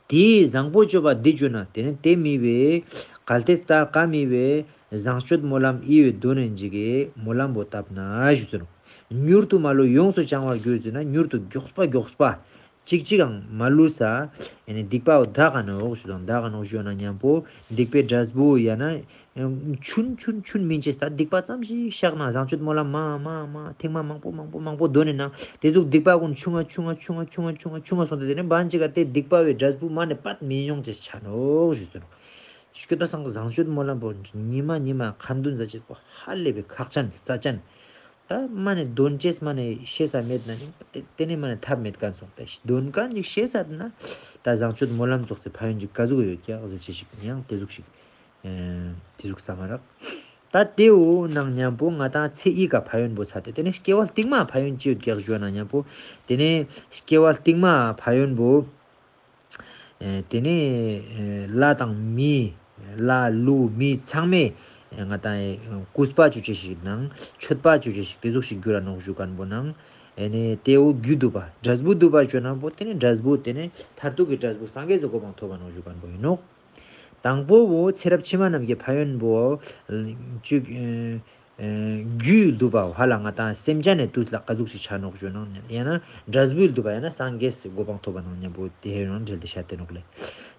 དེས་བཟང་པོ་སྤྱོད་པ་འདི་སྤྱོད་ན། དེ་ནེ་དེ་མི་བས་གལ་ཏེ་ད་ཀ་མི་བས་བཟང་སྤྱོད་སྨོན་ལམ་འི་བོའི་དོན་ནེ་འཇིག་གི་སྨོན་ལམ་བོ་བཏབ་ན་ཞུ་ཏུ་ནོག། མྱུར་དུ་མ་ལུས་ཡོངས་སུ་བྱང་བར་འགྱུར་ཟེར་ན་མྱུར་དུ་མགྱོགས་པ་མགྱོགས་པ། ཅིག་ཅིག་ཡང་མ་ལུས་ས། ཨེ་ནི་སྡིག་པ་བོ་དག་ག་ནོག་ཞུ་དང་། དག་ག་ནོག་ཞུ་ན་མཉམ་པོ་སྡིག་པའི་འབྲས་བུ་ཡང་ན་ཆུན་ཆུན་ཆུན་མིན་ཅེས་ད་སྡིག་པ་ཙམ་ཞིག་བཤགས་ན་བཟང་སྤྱོད་སྨོན་ལམ་མ་མ་མ་ཐེངས་མ་མང་པོ་མང་པོ་མང་པོ་འདོན་ནས་ན་དེ་ཟུག་སྡིག་པ་ཀུན་ཆུང་ང་ཆུང་ང་ཆུང་ང་ཆུང་ང་ཆུང་ང་སོང་སྟེ་དེ་ནས་བན་ཅིག་ག་དེ་སྡིག་པ་བའི་འབྲས་བུ་མ་ནས་པད་མི་མྱོང་ཅེས་ཆ་ནོག་ཞུ་དང་། སྐྱོད་ད་སང་བཟང་སྤྱོད་སྨོན་ལམ་པོ་ཉི་མ་ཉི་མ་ཁ་འདོན་ཛད་ཅེས་པོ་ཧ་ལས་པའི་ཁག་ཅན་རྩ་ཅན། ད་མ་ནེ་འདོན་ཅེས་མ་ནེ་ཤེས་ས་མེད་ན་ནི་ཏེ་ཏེ་ནེ་མ་ནེ་ཐབས་མེད་ཁན་སོང་། ད་འདོན་ཁན་ཅིག་ཤེས་ས་ན་ད་བཟང་སྤྱོད་སྨོན་ལམ་ཙོགས་སི་ཕན་ཡོན་ཅིག་ག་ཟུག་ཡོད་ཀྱག་ཟེར་ཅེས་ཤིག་ཡང་ཏེ་ཟུག་ཤིག་ཨེ་ཏེ་ཟུག་ས་མ་རག། ད་ཏེའུ་ནང་ཉམ་པོ་ང་དང་ཚེ་འདི་ཀ་ཕན་ཡོན་པོ་ཚ་ཏེ་ཏེ་ནེ་སྐྱེ་བ་སྟིང་མ་ཕན་ཡོན་ཅི་ཡོད་ཀྱག་ཞུ་ན་ཉམ་པོ་ཏེ་ནེ་སྐྱེ་བ་སྟིང་མ་ཕན་ཡོན་པོ། ཨེ་ཏེ་ནེ་ཨེ་ལྷ་དང་མི་ལྷ་ཀླུ་མི་ཚང་མས་ཨེ་ང་དང་ཨེ་གུས་པ་ཅོ་ཅེས་ཤིག་དང་མཆོད་པ་ཅོ་ཅེས་ཤིག་ཏེ་ཟུག་ཤིག་གྱུར་ར་ནོག་ཞུ་ཁན་པོ་ནང་ཨེ་ནེ་ཏེའུ་རྒྱུ་དུ་བ་འབྲས་བུ་དུ་བ་ཅོ་ན་པོ་ཏེ་ནེ་འབྲས་བུ་ཏེ་ནེ་མཐར་ཐུག་གི་འབྲས་བུ་སངས་རྒྱས་སི་གོ་འཕང་ཐོབ་པ་ནོག་ཞུ་ཁན་པོ་ཨིན་ནོག། དང་པོ་བོ་ཚེ་རབས་ཕྱི་མ་རྣམས་ཀྱི་ཕན་ཡོན་པོ་ཅིག་ཨེ་ཨེ་རྒྱུའི་དུ་བ་ཧ་ལ་ང་དང་སེམས་ཅན་ནི་དུས་ལ་ག་ཟུག་ཞིག་ཆ་ནོག་ཞུ་ན་ཡང་ན་འབྲས་བུའི་དུ་བ་ཡང་ན་སངས་རྒྱས་སི་གོ་འཕང་ཐོབ་པ་ནང་ཉམ་པོ་ཏེ་ཡང་འབྲེལ་ཏེ་ཤད་དེ་ནོག་ལེ།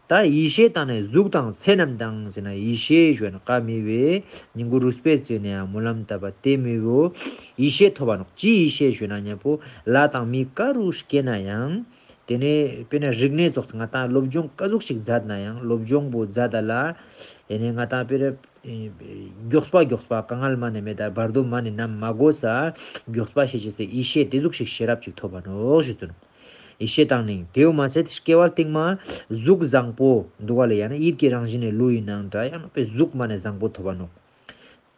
ད་ཡེ་ཤེས་དང་ནི་གཟུགས་དང་ཚེ་རྣམས་དང་ཟེར་ན་ཡེ་ཤེས་ཞུ་ན་ཀ་མི་བོའི་ཉིང་གུ་རུས་པའི་རྩེ་ནེ་ཡང་སྨོན་ལམ་བཏབ་པ་ཏེ་མི་བོ་ཡེ་ཤེས་ཐོབ་པ་ནོག། ཅི་ཡེ་ཤེས་ཞུ་ན་ཉམ་པོ་ལྷ་དང་མི་ག་རུ་སྐྱེ་ན་ཡང་ཏེ་ནེ་དཔེར་ན་རིག་གནས་ཙོགས་ང་དང་སློབ་སྦྱོང་ག་ཟུག་ཞིག་མཛད་ན་ཡང་སློབ་སྦྱོང་པོ་མཛད་ད་ལ་ཨེ་ནེ་ང་དང་དཔེར་ན་ཨེ་མགྱོགས་པ་མགྱོགས་པ་དཀའ་ངལ་མ་ནེ་མེད་ད་བར་དོ་མ་ནེ་ནམ་མ་གོ་ས་མགྱོགས་པ་ཤེས་ཅེས་སི་ཡེ་ཤེས་ཏེ་ཟུག་ཞིག་ཤེས་རབ་ཅིག་ཐོབ་པ་ནོག་ཞུ་དུ་ནོག། ཡེ་ཤེས་དང་ནི་ཏེའུ་མ་ཚད་སྐྱེ་བ་སྟིང་མ་གཟུགས་བཟང་པོ་དུག་ག་ལེ། ཡང་ན་ཡིད་ཀྱི་རང་བཞིན་ནི་ཀླུ་ཡིན་ནའང་འདྲ་ཡང་ན་པེ་གཟུགས་མ་ནེ་བཟང་པོ་ཐོབ་པ་ནོག།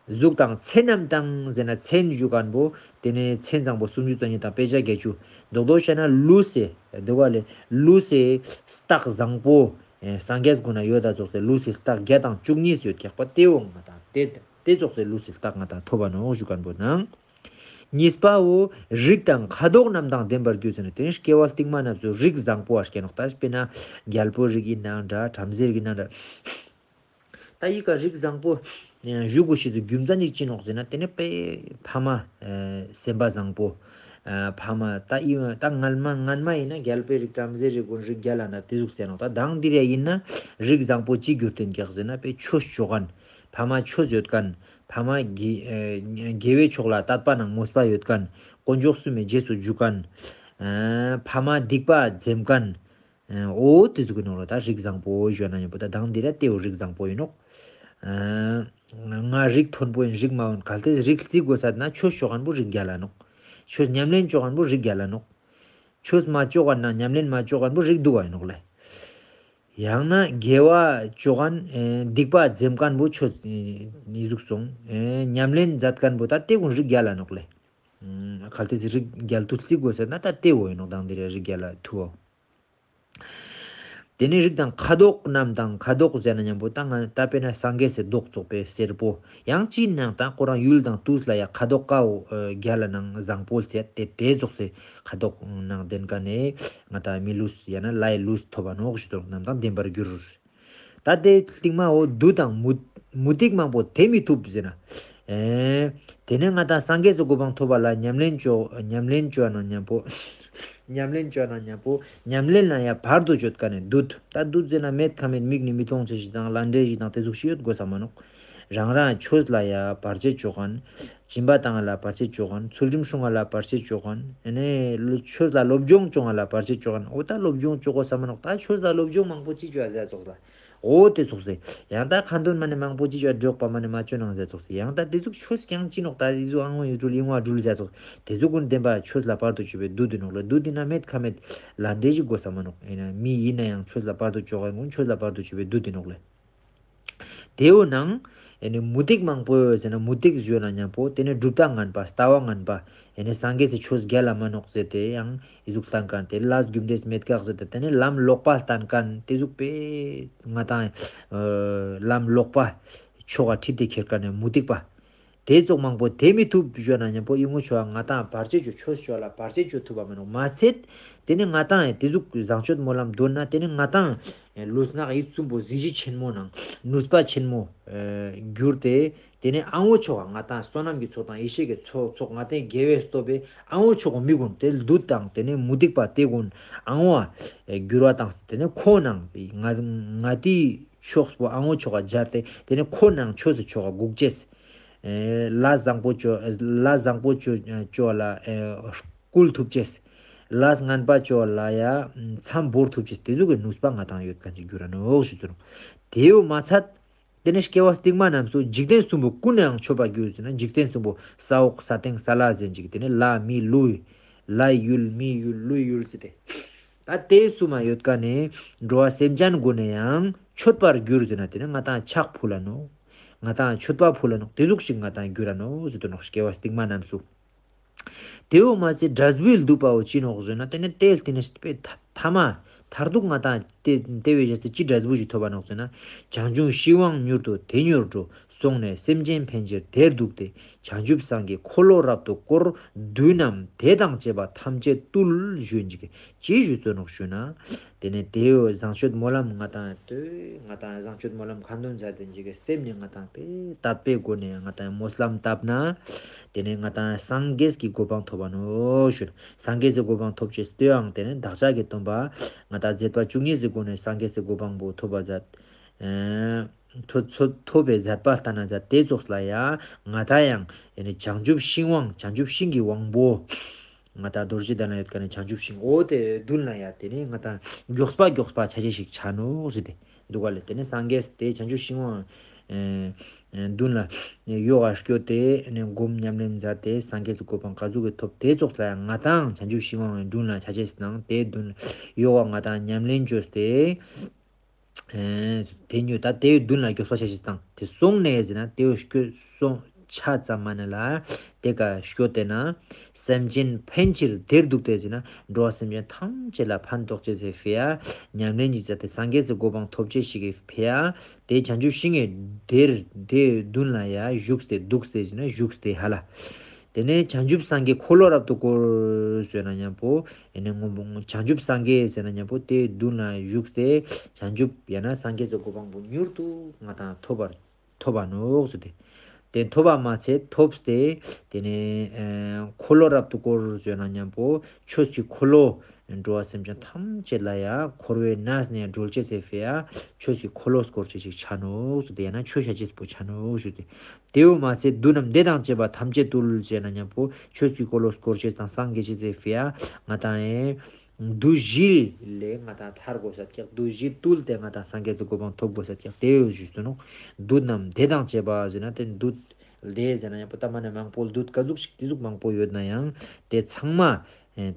གཟུགས་དང་ཚེ་རྣམས་དང་ཟེར་ན་ཚེ་ཞུ་ཁན་པོ་ཏེ་ནེ་མཚན་བཟང་པོ་སུམ་ཅུ་རྩ་གཉིས་དང་དཔེ་བྱད་བརྒྱད་ཅུ་རྡོག་རྡོག་བཤད་ན་ལུས་སི་དུག་ག་ལེ་ལུས་སི་རྟགས་བཟང་པོ་ཨེ་སངས་རྒྱས་ཀུན་ན་ཡོད་ད་ཙོགས་སི་ལུས་སི་རྟགས་བརྒྱ་དང་བཅུ་གཉིས་ཡོད་ཀྱག་པ་ཏེའུ་ང་དང་ཏེ་ཏེ་ཙོགས་སི་ལུས་སི་རྟགས་ང་དང་ཐོབ་པ་ནོག་ཞུ་ཁན་པོ་ནང་གཉིས་པའོ་རིགས་དང་ཁ་དོག་རྣམས་དང་ལྡན་པར་གྱུར་ཟེར་ན་ཏེ་ནེ་སྐྱེ་བ་སྟིང་མ་རྣམས་སུ་རིགས་བཟང་པོ་བ་སྐྱེ་ནོག། ད་དཔེར་ན་རྒྱལ་པོ་རིགས་ཡིན་ནའང་འདྲ་བྲམ་ཟེ་རིགས་ཡིན་ནའང་འདྲ། ད་འི་ཀ་རིགས་བཟང་པོ་ཞུ་དགོས་ཤེས་སི་རྒྱུ་མཚན་ཅིག་ཅི་ནོག་ཟེར་ན་ཏེ་ནེ་པེ་ཕ་མ་ཨེ་སེམས་པ་བཟང་པོ། ཨ་ཕ་མ་ད་འི་ད་སྔན་མ་སྔན་མ་ཡིན་ན་རྒྱལ་པོའི་རིགས་བྲམ་ཟེ་རིགས་ཀུན་རིགས་རྒྱལ་ལ་ན་ཏེ་ཟུག་ཟེར་ནོག། ད་དང་འདི་རེ་ཡིན་ན་རིགས་བཟང་པོ་ཅི་གྱུར་ཏེ་ཡིན་ཀྱག་ཟེར་ན་པེ་ཆོས་ཅོ་ཁན་ཕ་མ་ཆོས་ཡོད་ཁན་ཕ་མ་དགེ་ཨེ་དགེ་བའི་ཕྱོགས་ལ་དད་པ་ནང་མོས་པ་ཡོད་ཁན་དཀོན་མཆོག་གསུམ་མི་རྗེས་སུ་འཇུག་ཁན་ཨ་ཕ་མ་སྡིག་པ་འཛེམ་ཁན། ཨོ་ཏེ་ཟུག་གི་ནོག་ལེ། ད་རིགས་བཟང་པོ་ཞུ་ན་ཉམ་པོ་ད་དང་འདི་ར་ཏེའུ་རིགས་བཟང་པོ་ཨིན་ནོག། ང་རིགས་མཐོན་པོ་ཨིན་རིགས་དམའ་བོ་ཨིན་གལ་ཏེ་རིགས་རྩི་དགོས་ས་ན་ཆོས་ཅོ་ཁན་པོ་རིགས་རྒྱལ་ལ་ནོག། ཆོས་ཉམས་ལེན་ཅོ་ཁན་པོ་རིགས་རྒྱལ་ལ་ནོག། ཆོས་མ་ཅོ་ཁན་ན་ཉམས་ལེན་མ་ཅོ་ཁན་པོ་རིགས་སྡུག་པ་ཨིན་ནོག་ལེ། ཡང་ན་དགེ་བ་ཅོ་ཁན་ཨེ་སྡིག་པ་འཛེམ་ཁན་པོ་ཆོས་ཨེ་ནི་ཟུག་སོང་ཨེ་ཉམས་ལེན་མཛད་ཁན་པོ་ད་ཏེ་ཀུན་རིགས་རྒྱལ་ལ་ནོག་ལེ། གལ་ཏེ་རིགས་རྒྱལ་དུ་རྩི་དགོས་ས་ན་ད་ཏེའུ་ཨིན་ནོག་དང་འདི་ར་རིགས་རྒྱལ་ལ་ཐུའོ། ཏེ་ནེ་རིགས་དང་ཁ་དོག་རྣམས་དང་ཁ་དོག་ཟེར་ན་ཉམ་པོ་ད་ང་ད་དཔེར་ན་སངས་རྒྱས་སི་མདོག་ཙོགས་པའི་སེར་པོ་ཡང་ཅི་ནང་ད་ཁོ་རང་ཡུལ་དང་དུས་ལ་ཡ་ཁ་དོག་ཀ་བོ་རྒྱལ་ལ་ནང་བཟང་པོ་ཟེར་ཏེ་ཏེ་ཙོགས་སི་ཁ་དོག་ནང་ལྡན་ཁན་ནི་ང་ད་མི་ལུས་ཡང་ན་ལྷའི་ལུས་ཐོབ་པ་ནོག་ཞུ་དོ། རྣམས་དང་ལྡན་པར་གྱུར། ད་ཏེ་སྟིང་མའོ་བདུད་དང་མུ་མུ་སྟེགས་མང་པོ་དེ་མི་ཐུབ་ཟེར་ན། ཨེ་ཏེ་ནེ་ང་ད་སངས་རྒྱས་སི་གོ་འཕང་ཐོབ་པ་ལ་ཉམས་ལེན་ཅོ་ཉམས་ལེན་ཅོ་ན་ཉམ་པོ་ཉམས་ལེན་ཅོ་ན་ཉམ་པོ་ཉམས་ལེན་ལ་ཡ་བར་དུ་གཅོད་ཁན་ནི་བདུད། ད་བདུད་ཟེར་ན་མེད་ཁ་མེད་མིག་ནེ་མི་མཐོང་ཅེས་ཤིག་དང་ལྷ་འདྲེ་ཞིག་དང་ཏེ་ཟུག་ཤིག་ཡོད་དགོས་ས་མ་ནོག། རང་རང་ཆོས་ལ་ཡ་བར་ཆད་ཅོ་ཁན། སྦྱིན་པ་བཏང་ལ་བར་ཆད་ཅོ་ཁན། ཚུལ་ཁྲིམས་སྲུང་བ་ལ་བར་ཆད་ཅོ་ཁན། ཨེ་ནེ་ཆོས་ལ་སློབ་སྦྱོང་ཅོ་ཁན་ལ་བར་ཆད་ཅོ་ཁན། འོ་ད་སློབ་སྦྱོང་ཅོ་དགོས་ས་མ་ནོག། ད་ཆོས་ལ་སློབ་སྦྱོང་མང་པོ་ཅི་ཅོ་ཡ་ཟེར་ཙོགས་ལ། འོ་ཏེ་ཙོགས་སེ། ཡང་ད་ཁ་འདོན་མ་ནེ་མང་པོ་ཅི་ཅོ་འགྲོགས་པ་མ་ནེ་མ་ཅོ་ནང་ཟེར་ཙོགས་སེ། ཡང་ད་ཏེ་ཟུག་ཆོས་ཀྱང་ཅི་ནོག་ད་ཏེ་ཟུག་ཨང་ཡོད་ཚུལ་ཨིན་བ་འགྲུལ་ཟེར་ཙོགས། ཏེ་ཟུག་ཀུན་བདེན་པ་ཆོས་ལ་བར་དུ་གཅོད་པའི་བདུད་ཨིན་ནོག་ལེ། བདུད་ཨིན་ན་མེད་ཁ་མེད་ལྷ་འདྲེ་ཞིག་དགོས་ས་མ་ནོག། ཨིན་ན་མི་ཨིན་ན་ཡང་ཆོས་ལ་བར་དུ་གཅོད་ཁན་ཀུན་ཆོས་ལ་བར་དུ་གཅོད་པའི་བདུད་ཨིན་ནོག་ལེ། ཏེའུ་ནང་ཨེ་ནེ་མུ་སྟེགས་མང་པོ་ཡོད་ཟེར་ན་མུ་སྟེགས་ཞུ་ན་ཉམ་པོ་ཏེ་ནེ་གྲུབ་མཐའ་ངན་པ་ལྟ་བ་ངན་པ་ཨེ་ནེ་སངས་རྒྱས་སི་ཆོས་རྒྱལ་ལ་མ་ནོག་ཟེར་ཏེ་ཡང་ཨི་ཟུག་སྟན་ཁན་ཏེ་ལས་རྒྱུ་འབྲས་མེད་ཀྱག་ཟེར་ཏེ་ཏེ་ནེ་ལམ་ལོག་པ་སྟན་ཁན་ཏེ་ཟུག་པེ་ང་དང་ལམ་ལོག་པ་ཆོ་ག་ཁྲིད་དེ་ཁྱེར་ཁན་ནི་མུ་སྟེགས་པ། ཏེ་ཙོགས་མང་པོ་དེ་མི་ཐུབ་ཞུ་ན་ཉམ་པོ་ཨི་ངོ་ཆོ་ང་དང་བར་ཆད་ཅོ་ཆོས་ཅོ་ལ་བར་ཆད་ཅོ་ཐུབ་པ་མ་ནོག། མ་ཚད་ཏེ་ནེ་ང་དང་ཏེ་ཟུག་བཟང་སྤྱོད་སྨོན་ལམ་འདོན་ན་ཏེ་ནེ་ང་དང་ ལུས་ངག་ཡིད་གསུམ་པོ་གཟི་བརྗིད་ཆེན་མོ་ནང་ནུས་པ་ཆེན་མོ་གྱུར་ཏེ། དེ་ནས་ཨ་བོ་ཆོ་ག་ང་ཏང་བསོད་ནམས་ཀྱི་ཚོགས་དང་ཡེ་ཤེས་ཀྱི་ཚོགས་ཚོགས་ང་ཏང་དགེ་བའི་སྟོབས་པས་ཨ་བོ་ཆོ་ག་མི་ཀུན་དེ་བདུད་དང་དེ་ནས་མུ་སྟེགས་པ་དེ་ཀུན་ཨ་བོ་གྱུར་བ་དང་དེ་ནས་ཁོ་ནང་ང་ང་ཏིའི་ཕྱོགས་པོ་ཨ་བོ་ཆོ་ག་སྦྱར་ཏེ་དེ་ནས་ཁོ་ནང་ཆོས་སི་ཆོ་ག་འགུག་ཅེས། ལས་བཟང་པོ་ཅོ་ལས་བཟང་པོ་ཅོ་ཅོ་ལ་བསྐུལ་ཐུབ་ཅེས། ལས་ངན་པ་ཅོ་ལ་ཡ་མཚམས་བོར་ཐུབ་ཅེས་དེ་ཟུག་གི་ནུས་པ་ང་ཏང་ཡོད་མཁན་ཅིག་གྱུར་ར་ནོག་ཞུ་ཚུལ། དེའུ་མ་ཚད། དེ་ནས་སྐྱེ་བ་སྟིང་མ་རྣམས་སུ་འཇིག་རྟེན་གསུམ་པོ་ཀུན་ནའང་མཆོད་པར་གྱུར་ཟེར་ན་འཇིག་རྟེན་གསུམ་པོ་ས་འོག་ས་སྟེང་ས་བླ་ཟེར་ཅིག་དེ་ནས་ལྷ་མི་ཀླུ་ལྷའི་ཡུལ་མིའི་ཡུལ་ཀླུའི་ཡུལ་ཟེར་ཏེ། ད་དེ་གསུམ་མ་ཡོད་མཁན་ནི་འགྲོ་བ་སེམས་ཅན་ཀུན་ནའང་མཆོད་པར་གྱུར་ཟེར་ན་དེ་ནས་ང་ཏང་ཕྱག་ཕུལ་ལ་ནོག་ང་ཏང་མཆོད་པ་ཕུལ་ལ་ནོག་དེ་ཟུག་ཞིག་ང་ཏང་གྱུར་ར་ནོག་ཟེར་དུ་ནོག་སྐྱེ་བ་སྟིང་མ་རྣམས་སུ། དེའུ་མ་ཚད་འབྲས་བུའི་བསྡུ་བའོ་ཅི་ནོག་ཟེར་ན་དེ་ནས་དེ་དེ་ནས་དཔེ་ཐ་མ་མཐར་ཐུག་ང་ཏང་དེ་དེ་བས་བཞག་སྟེ་ཅི་འབྲས་བུ་ཞིག་ཐོབ་པ་ནོག་ཟེར་ན། བྱང་ཆུབ་ཤིང་དབང་མྱུར་དུ་དེ་མྱུར་འགྲོ། སོང་ནས་སེམས་ཅན་ཕན་ཕྱིར་དེར་འདུག་སྟེ། བྱང་ཆུབ་སངས་རྒྱས་འཁོར་ལོ་རབ་ཏུ་བསྐོར། བདུད་རྣམས་དེ་དང་བཅས་པ་ཐམས་ཅད་བཏུལ་ཞུ་ཡིན་ཅིག་ཅི་ཞུ་ཚུལ་ནོག་ཞུ་ན། དེ་ནས་དེའུ་བཟང་སྤྱོད་སྨོན་ལམ་ང་ཏང་ལྟོས་ང་ཏང་བཟང་སྤྱོད་སྨོན་ལམ་ཁ་འདོན་མཛད་དེ་འཇིག་གི་སེམས་ནི་ང་ཏང་དཔེ་དད་པའི་སྒོ་ནས་ང་ཏང་སྨོན་ལམ་བཏབ་ན། དེ་ནས་ང་ཏང་སངས་རྒྱས་ཀྱི་གོ་འཕང་ཐོབ་པ་ནོག་ཞུ། སངས་རྒྱས་ཀྱི་གོ་འཕང་ཐོབ་ཅེས་ལྟོས་ཨང་དེ་ནས་བདག་ཅག་གི་སྟོན་པ་ང་ཏང་མཛད་པ་བཅུ་གཉིས་ཀྱི་སྒོ་ནས་སངས་རྒྱས་ཀྱི་གོ་འཕང་པོ་ཐོབ་པ་མཛད། ཐོབ་ཐོབ་པའི་མཛད་པ་ལྟ་ན་མཛད་དེ་ཙོགས་ལ་ཡང་ང་ཏང་ཡང་ཡེ་ནི་བྱང་ཆུབ་ཤིང་དབང་བྱང་ཆུབ་ཤིང་གི་དབང་པོ། ང་ཏང་རྡོ་རྗེ་གདན་ལ་ཡོད་མཁན་ནི་བྱང་ཆུབ་ཤིང་འོ་དེ་མདུན་ལ་ཡ་དེ་ནི་ང་ཏང་མགྱོགས་པ་མགྱོགས་པ་ཆ་ཅེས་ཤིག་ཆ་ནོག་ཟེར་ཏེ་འདུག་ག་ལེ། དེ་ནི་སངས་རྒྱས་དེ་བྱང་ཆུབ་ཤིང་དབང་མདུན་ལ་ཡོག་ག་སྐྱོད་དེ་ནི་སྒོམ་ཉམས་ལེན་མཛད་དེ་སངས་རྒྱས་ཀྱི་གོ་འཕང་ག་ཟུག་གི་ཐོབ་དེ་ཙོགས་ལ་ཡང་ང་ཏང་བྱང་ཆུབ་ཤིང་དབང་མདུན་ལ་ཆ་ཅེས་དང་དེ་མདུན་ཡོག་ག་ང་ཏང་ཉམས་ལེན་བཅོས་ཏེ། དེ་ཉུ་ད་དེའི་མདུན་ལ་མགྱོགས་པ་ཆ་ཅེས་དང་དེ་སོང་ནས་ཟེར་ན་དེའི་སྐྱོད་སོང་ཆ་ཙམ་མ་ནེ་ལ་དེ་ཀ་སྐྱོད་དེ་ན་སེམས་ཅན་ཕན་ཕྱིར་དེར་འདུག་སྟེ་ཟེར་ན་འགྲོ་བ་སེམས་ཅན་ཐམས་ཅད་ལ་ཕན་ཐོགས་ཅེས་སི་ཕི་ཡ་ཉམས་ལེན་གྱི་མཛད་དེ་སངས་རྒྱས་སི་གོ་འཕང་ཐོབ་ཅེས་ཤིག་གི་ཕི་ཡ་དེ་བྱང་ཆུབ་ཤིང་གི་དེར་དེའི་མདུན་ལ་ཡ་བཞུགས་ཏེ་འདུག་སྟེ་ཟེར་ན་བཞུགས་ཏེ་ཧ་ལ། དེ་ནས་བྱང་ཆུབ་སངས་རྒྱས་འཁོར་ལོ་རབ་ཏུ་བསྐོར་ཟེར་ན་མཉམ་པོ་ཡེ་ནི་ངོ་བོ་བྱང་ཆུབ་སངས་རྒྱས་ཟེར་ན་མཉམ་པོ་དེའི་མདུན་ལ་བཞུགས་ཏེ་བྱང་ཆུབ་ཡང་ན་སངས་རྒྱས་སི་གོ་འཕང་པོ་མྱུར་དུ་ང་ཏང་ཐོབ་པར་ཐོབ་པ་ནོག་ཟེར་ཏེ། དེ་ཐོབ་པ་མ་ཚད་ཐོབ་སྟེ་དེ་ནས་འཁོར་ལོ་རབ་ཏུ་བསྐོར་ཟེར་ན་མཉམ་པོ་ཆོས་ཀྱི་འཁོར་ལོ་འགྲོ་བ་སེམས་ཅན་ཐམས་ཅད་ལ་ཡ་འཁོར་བའི་གནས་ནས་སྒྲོལ་ཅེས་སི་ཕི་ཡ་ཆོས་ཀྱི་འཁོར་ལོ་བསྐོར་ཅེས་ཤིག་ཆ་ནོག་ཟེར་ཏེ་ཡང་ན་ཆོས་བཤད་ཅེས་པོ་ཆ་ནོག་ཞུ་སྟེ། དེའུ་མ་ཚད་བདུད་རྣམས་དེ་དང་བཅས་པ་ཐམས་ཅད་བཏུལ་ཟེར་ན་མཉམ་པོ་ཆོས་ཀྱི་འཁོར་ལོ་བསྐོར་ཅེས་དང་སངས་རྒྱས་ཅེས་སི་ཕི་ཡ་ང་ཏང་ཡེ་བདུད་བཞི་ལས་ང་ཏང་ཐར་དགོས་ས་ཀྱག་བདུད་བཞི་བཏུལ་ཏེ་ང་ཏང་སངས་རྒྱས་ཀྱི་གོ་འཕང་ཐོབ་དགོས་ས་ཀྱག་དེའུ་ཞུས་སོ་ནོག་བདུད་རྣམས་དེ་དང་བཅས་པ་ཟེར་ན་དེ་བདུད་ལས་ཟེར་ན་མཉམ་པོ་ད་མ་ནེ་མང་པོ་བདུད་ག་ཟུག་ཞིག་དེ་ཟུག་མང་པོ་ཡོད་ན་ཡང་དེ་ཚང་མ་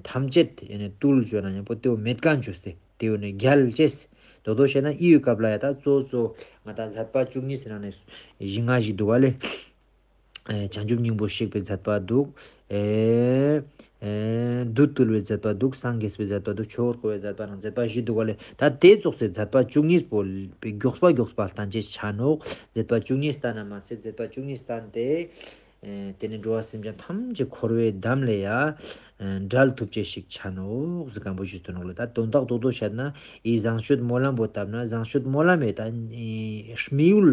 ཐམས་ཅད་ཡེ་ནི་བཏུལ་ཟེར་ན་མཉམ་པོ་དེའུ་མེད་མཁན་བཅོས་ཏེ། དེའུ་ནི་རྒྱལ་ཅེས། དོ་དོ་བཤད་ན་ཨི་ཡུ་སྐབས་ལ་ཡ་ད་གཙོ་གཙོ་ང་ཏང་མཛད་པ་བཅུ་གཉིས་ཟེར་ན་ནི་བཞི་ལྔ་ཞིག་འདུག་ག་ལེ། བྱང་ཆུབ་སྙིང་པོ་གཤེགས་པའི་མཛད་པ་འདུག་བདུད་བཏུལ་བའི་མཛད་པ་འདུག་སངས་རྒྱས་པའི་མཛད་པ་འདུག་ཆོས་འཁོར་བསྐོར་བའི་མཛད་པ་ནང་མཛད་པ་བཞི་འདུག་ག་ལེ། ད་དེ་ཙོགས་སི་མཛད་པ་བཅུ་གཉིས་པོ་མགྱོགས་པ་མགྱོགས་པ་བསྟན་ཅེས་ཆ་ནོག་མཛད་པ་བཅུ་གཉིས་བསྟན་ན་མ་ཚད་མཛད་པ་བཅུ་གཉིས་བསྟན་ཏེ། དེ་ནི་འགྲོ་བ་སེམས་ཅན་ཐམས་ཅད་འཁོར་བའི་འདམ་ལས་ཡ་བསྒྲལ་ཐུབ་ཅེས་ཤིག་ཆ་ནོག་ཟེར་མཁན་པོ་ཞུས་ཏེ་ནོག་ལེ། ད་དོན་དག་རྡོག་རྡོག་བཤད་ན་ཨི་བཟང་སྤྱོད་སྨོན་ལམ་པོ་བཏབ་ན་བཟང་སྤྱོད་སྨོན་ལམ་མེ་ད་ཨི་དམིགས་ཡུལ་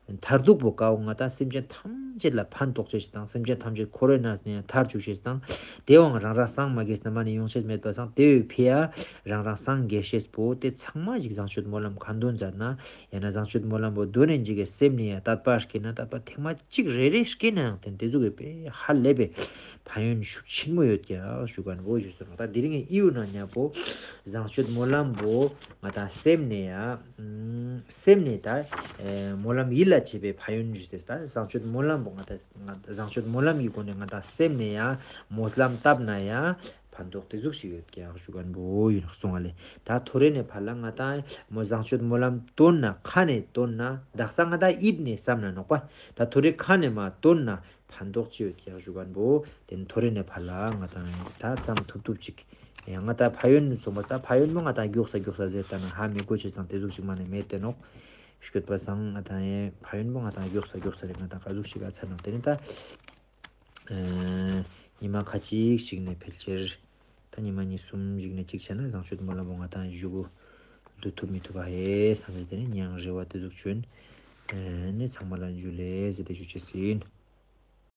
མཐར་ཐུག་པོ་ཀའོ་ང་ཏང་སེམས་ཅན་ཐམས་ཅད་ལ་ཕན་ཐོགས་ཅེས་ཤིག་དང་སེམས་ཅན་ཐམས་ཅད་འཁོར་བའི་གནས་ནས་ཐར་བཅུག་ཅེས་དང་དེའང་རང་རང་སངས་མ་རྒྱས་ན་མ་ནེ་ཡོང་ཅེས་མེད་པ་སང་དེའི་ཕི་ཡ་རང་རང་སངས་རྒྱས་ཤེས་པོ་དེ་ཚང་མ་ཞིག་བཟང་སྤྱོད་སྨོན་ལམ་ཁ་འདོན་མཛད་ན། ཡང་ན་བཟང་སྤྱོད་སྨོན་ལམ་པོ་འདོན་ནས་འཇིག་གི་སེམས་ནས་ཡང་དད་པ་སྐྱེས་ན་དད་པ་ཐེངས་མ་གཅིག་རེ་རེ་སྐྱེས་ན་ཡང་དེ་དེ་ཟུག་གི་དཔེ་ཧ་ལས་པའི་ཕན་ཡོན་ཤུགས་ཆེན་མོ་ཡོད་ཀྱག་ཞུ་མཁན་པོ་ཞུས་སོང་། ད་དེ་རིང་ཨི་ཡུ་ན་མཉམ་པོ་བཟང་སྤྱོད་སྨོན་ལམ་པོ་ང་ཏང་སེམས་ནས་ཡང་སེམས་ནས་ད་སྨོན་ལམ་ཡིད་ལ་བྱེད་པའི་ཕན་ཡོན་ཞུས་ཏེ་ད་བཟང་སྤྱོད་སྨོན་ལམ་པོ་ང་ཏང་བཟང་སྤྱོད་སྨོན་ལམ་གྱི་སྒོ་ནས་ང་ཏང་སེམས་ནས་ཡང་སྨོན་ལམ་བཏབ་ན་ཡང་ཕན་ཐོགས་དེ་ཟུག་ཞིག་ཡོད་ཀྱག་ཞུ་མཁན་པོ་ཡིན་གསུང་བ་ལེ། ད་ཐོ་རེ་ནས་ཕར་ལ་ང་ཏང་མོ་བཟང་སྤྱོད་སྨོན་ལམ་བཏོན་ན་ཁ་ནས་བཏོན་ན་དག་ས་ང་ཏང་ཡིད་ནས་བསམ་ན་ནོག་པ། ད་ཐོ་རེ་ཁ་ནས་མ་བཏོན་ན་ཕན་ཐོགས་ཅི་ཡོད་ཀྱག་ཞུ་མཁན་པོ་དེ་ནི་ཐོ་རེ་ནས་ཕར་ལ་ང་ཏང་ད་ཙམ་ཐུབ་ཐུབ་ཅིག་ཡང་ང་ཏང་ཕན་ཡོན་ནི་ཚོགས་པ་ད་ཕན་ཡོན་པོ་ང་ཏང་མགྱོགས་ས་མགྱོགས་ས་ཟེར་ད་ན་ཧ་མི་གོ་ཅེས་དང་དེ་ཟུག་ཞིག་མ་ནེ་མེད་དེ་ནོག་ཤོད་པ་སང་ང་ཏང་ཡང་ཕན་ཡོན་པོ་ང་ཏང་མགྱོགས་ས་མགྱོགས་ས་རེ་ང་ཏང་ག་ཟུག་ཞིག་ག་ཚར་ནོག་དེ་ནི་ད། ཉི་མ་ཁ་ཅིག་ཞིག་ནས་ཕལ་ཆེར་ད་ཉི་མ་གཉིས་གསུམ་ཞིག་ནས་གཅིག་བྱས་ན་བཟང་སྤྱོད་སྨོན་ལམ་པོ་ང་ཏང་ཞུ་གུ་ དུ་ཐུབ་མི་ཐུབ་པ་ཧེ་ས་ནེ་དེ་ནེ་ཉང་རེ་བ་དེ་ཟུག་ཅོ་ཨིན། ཨེ་ནེ་ཚང་མ་ལ་ཇུ་ལེ་ཟེར་ཏེ་ཞུ་ཅེས་ཨིན།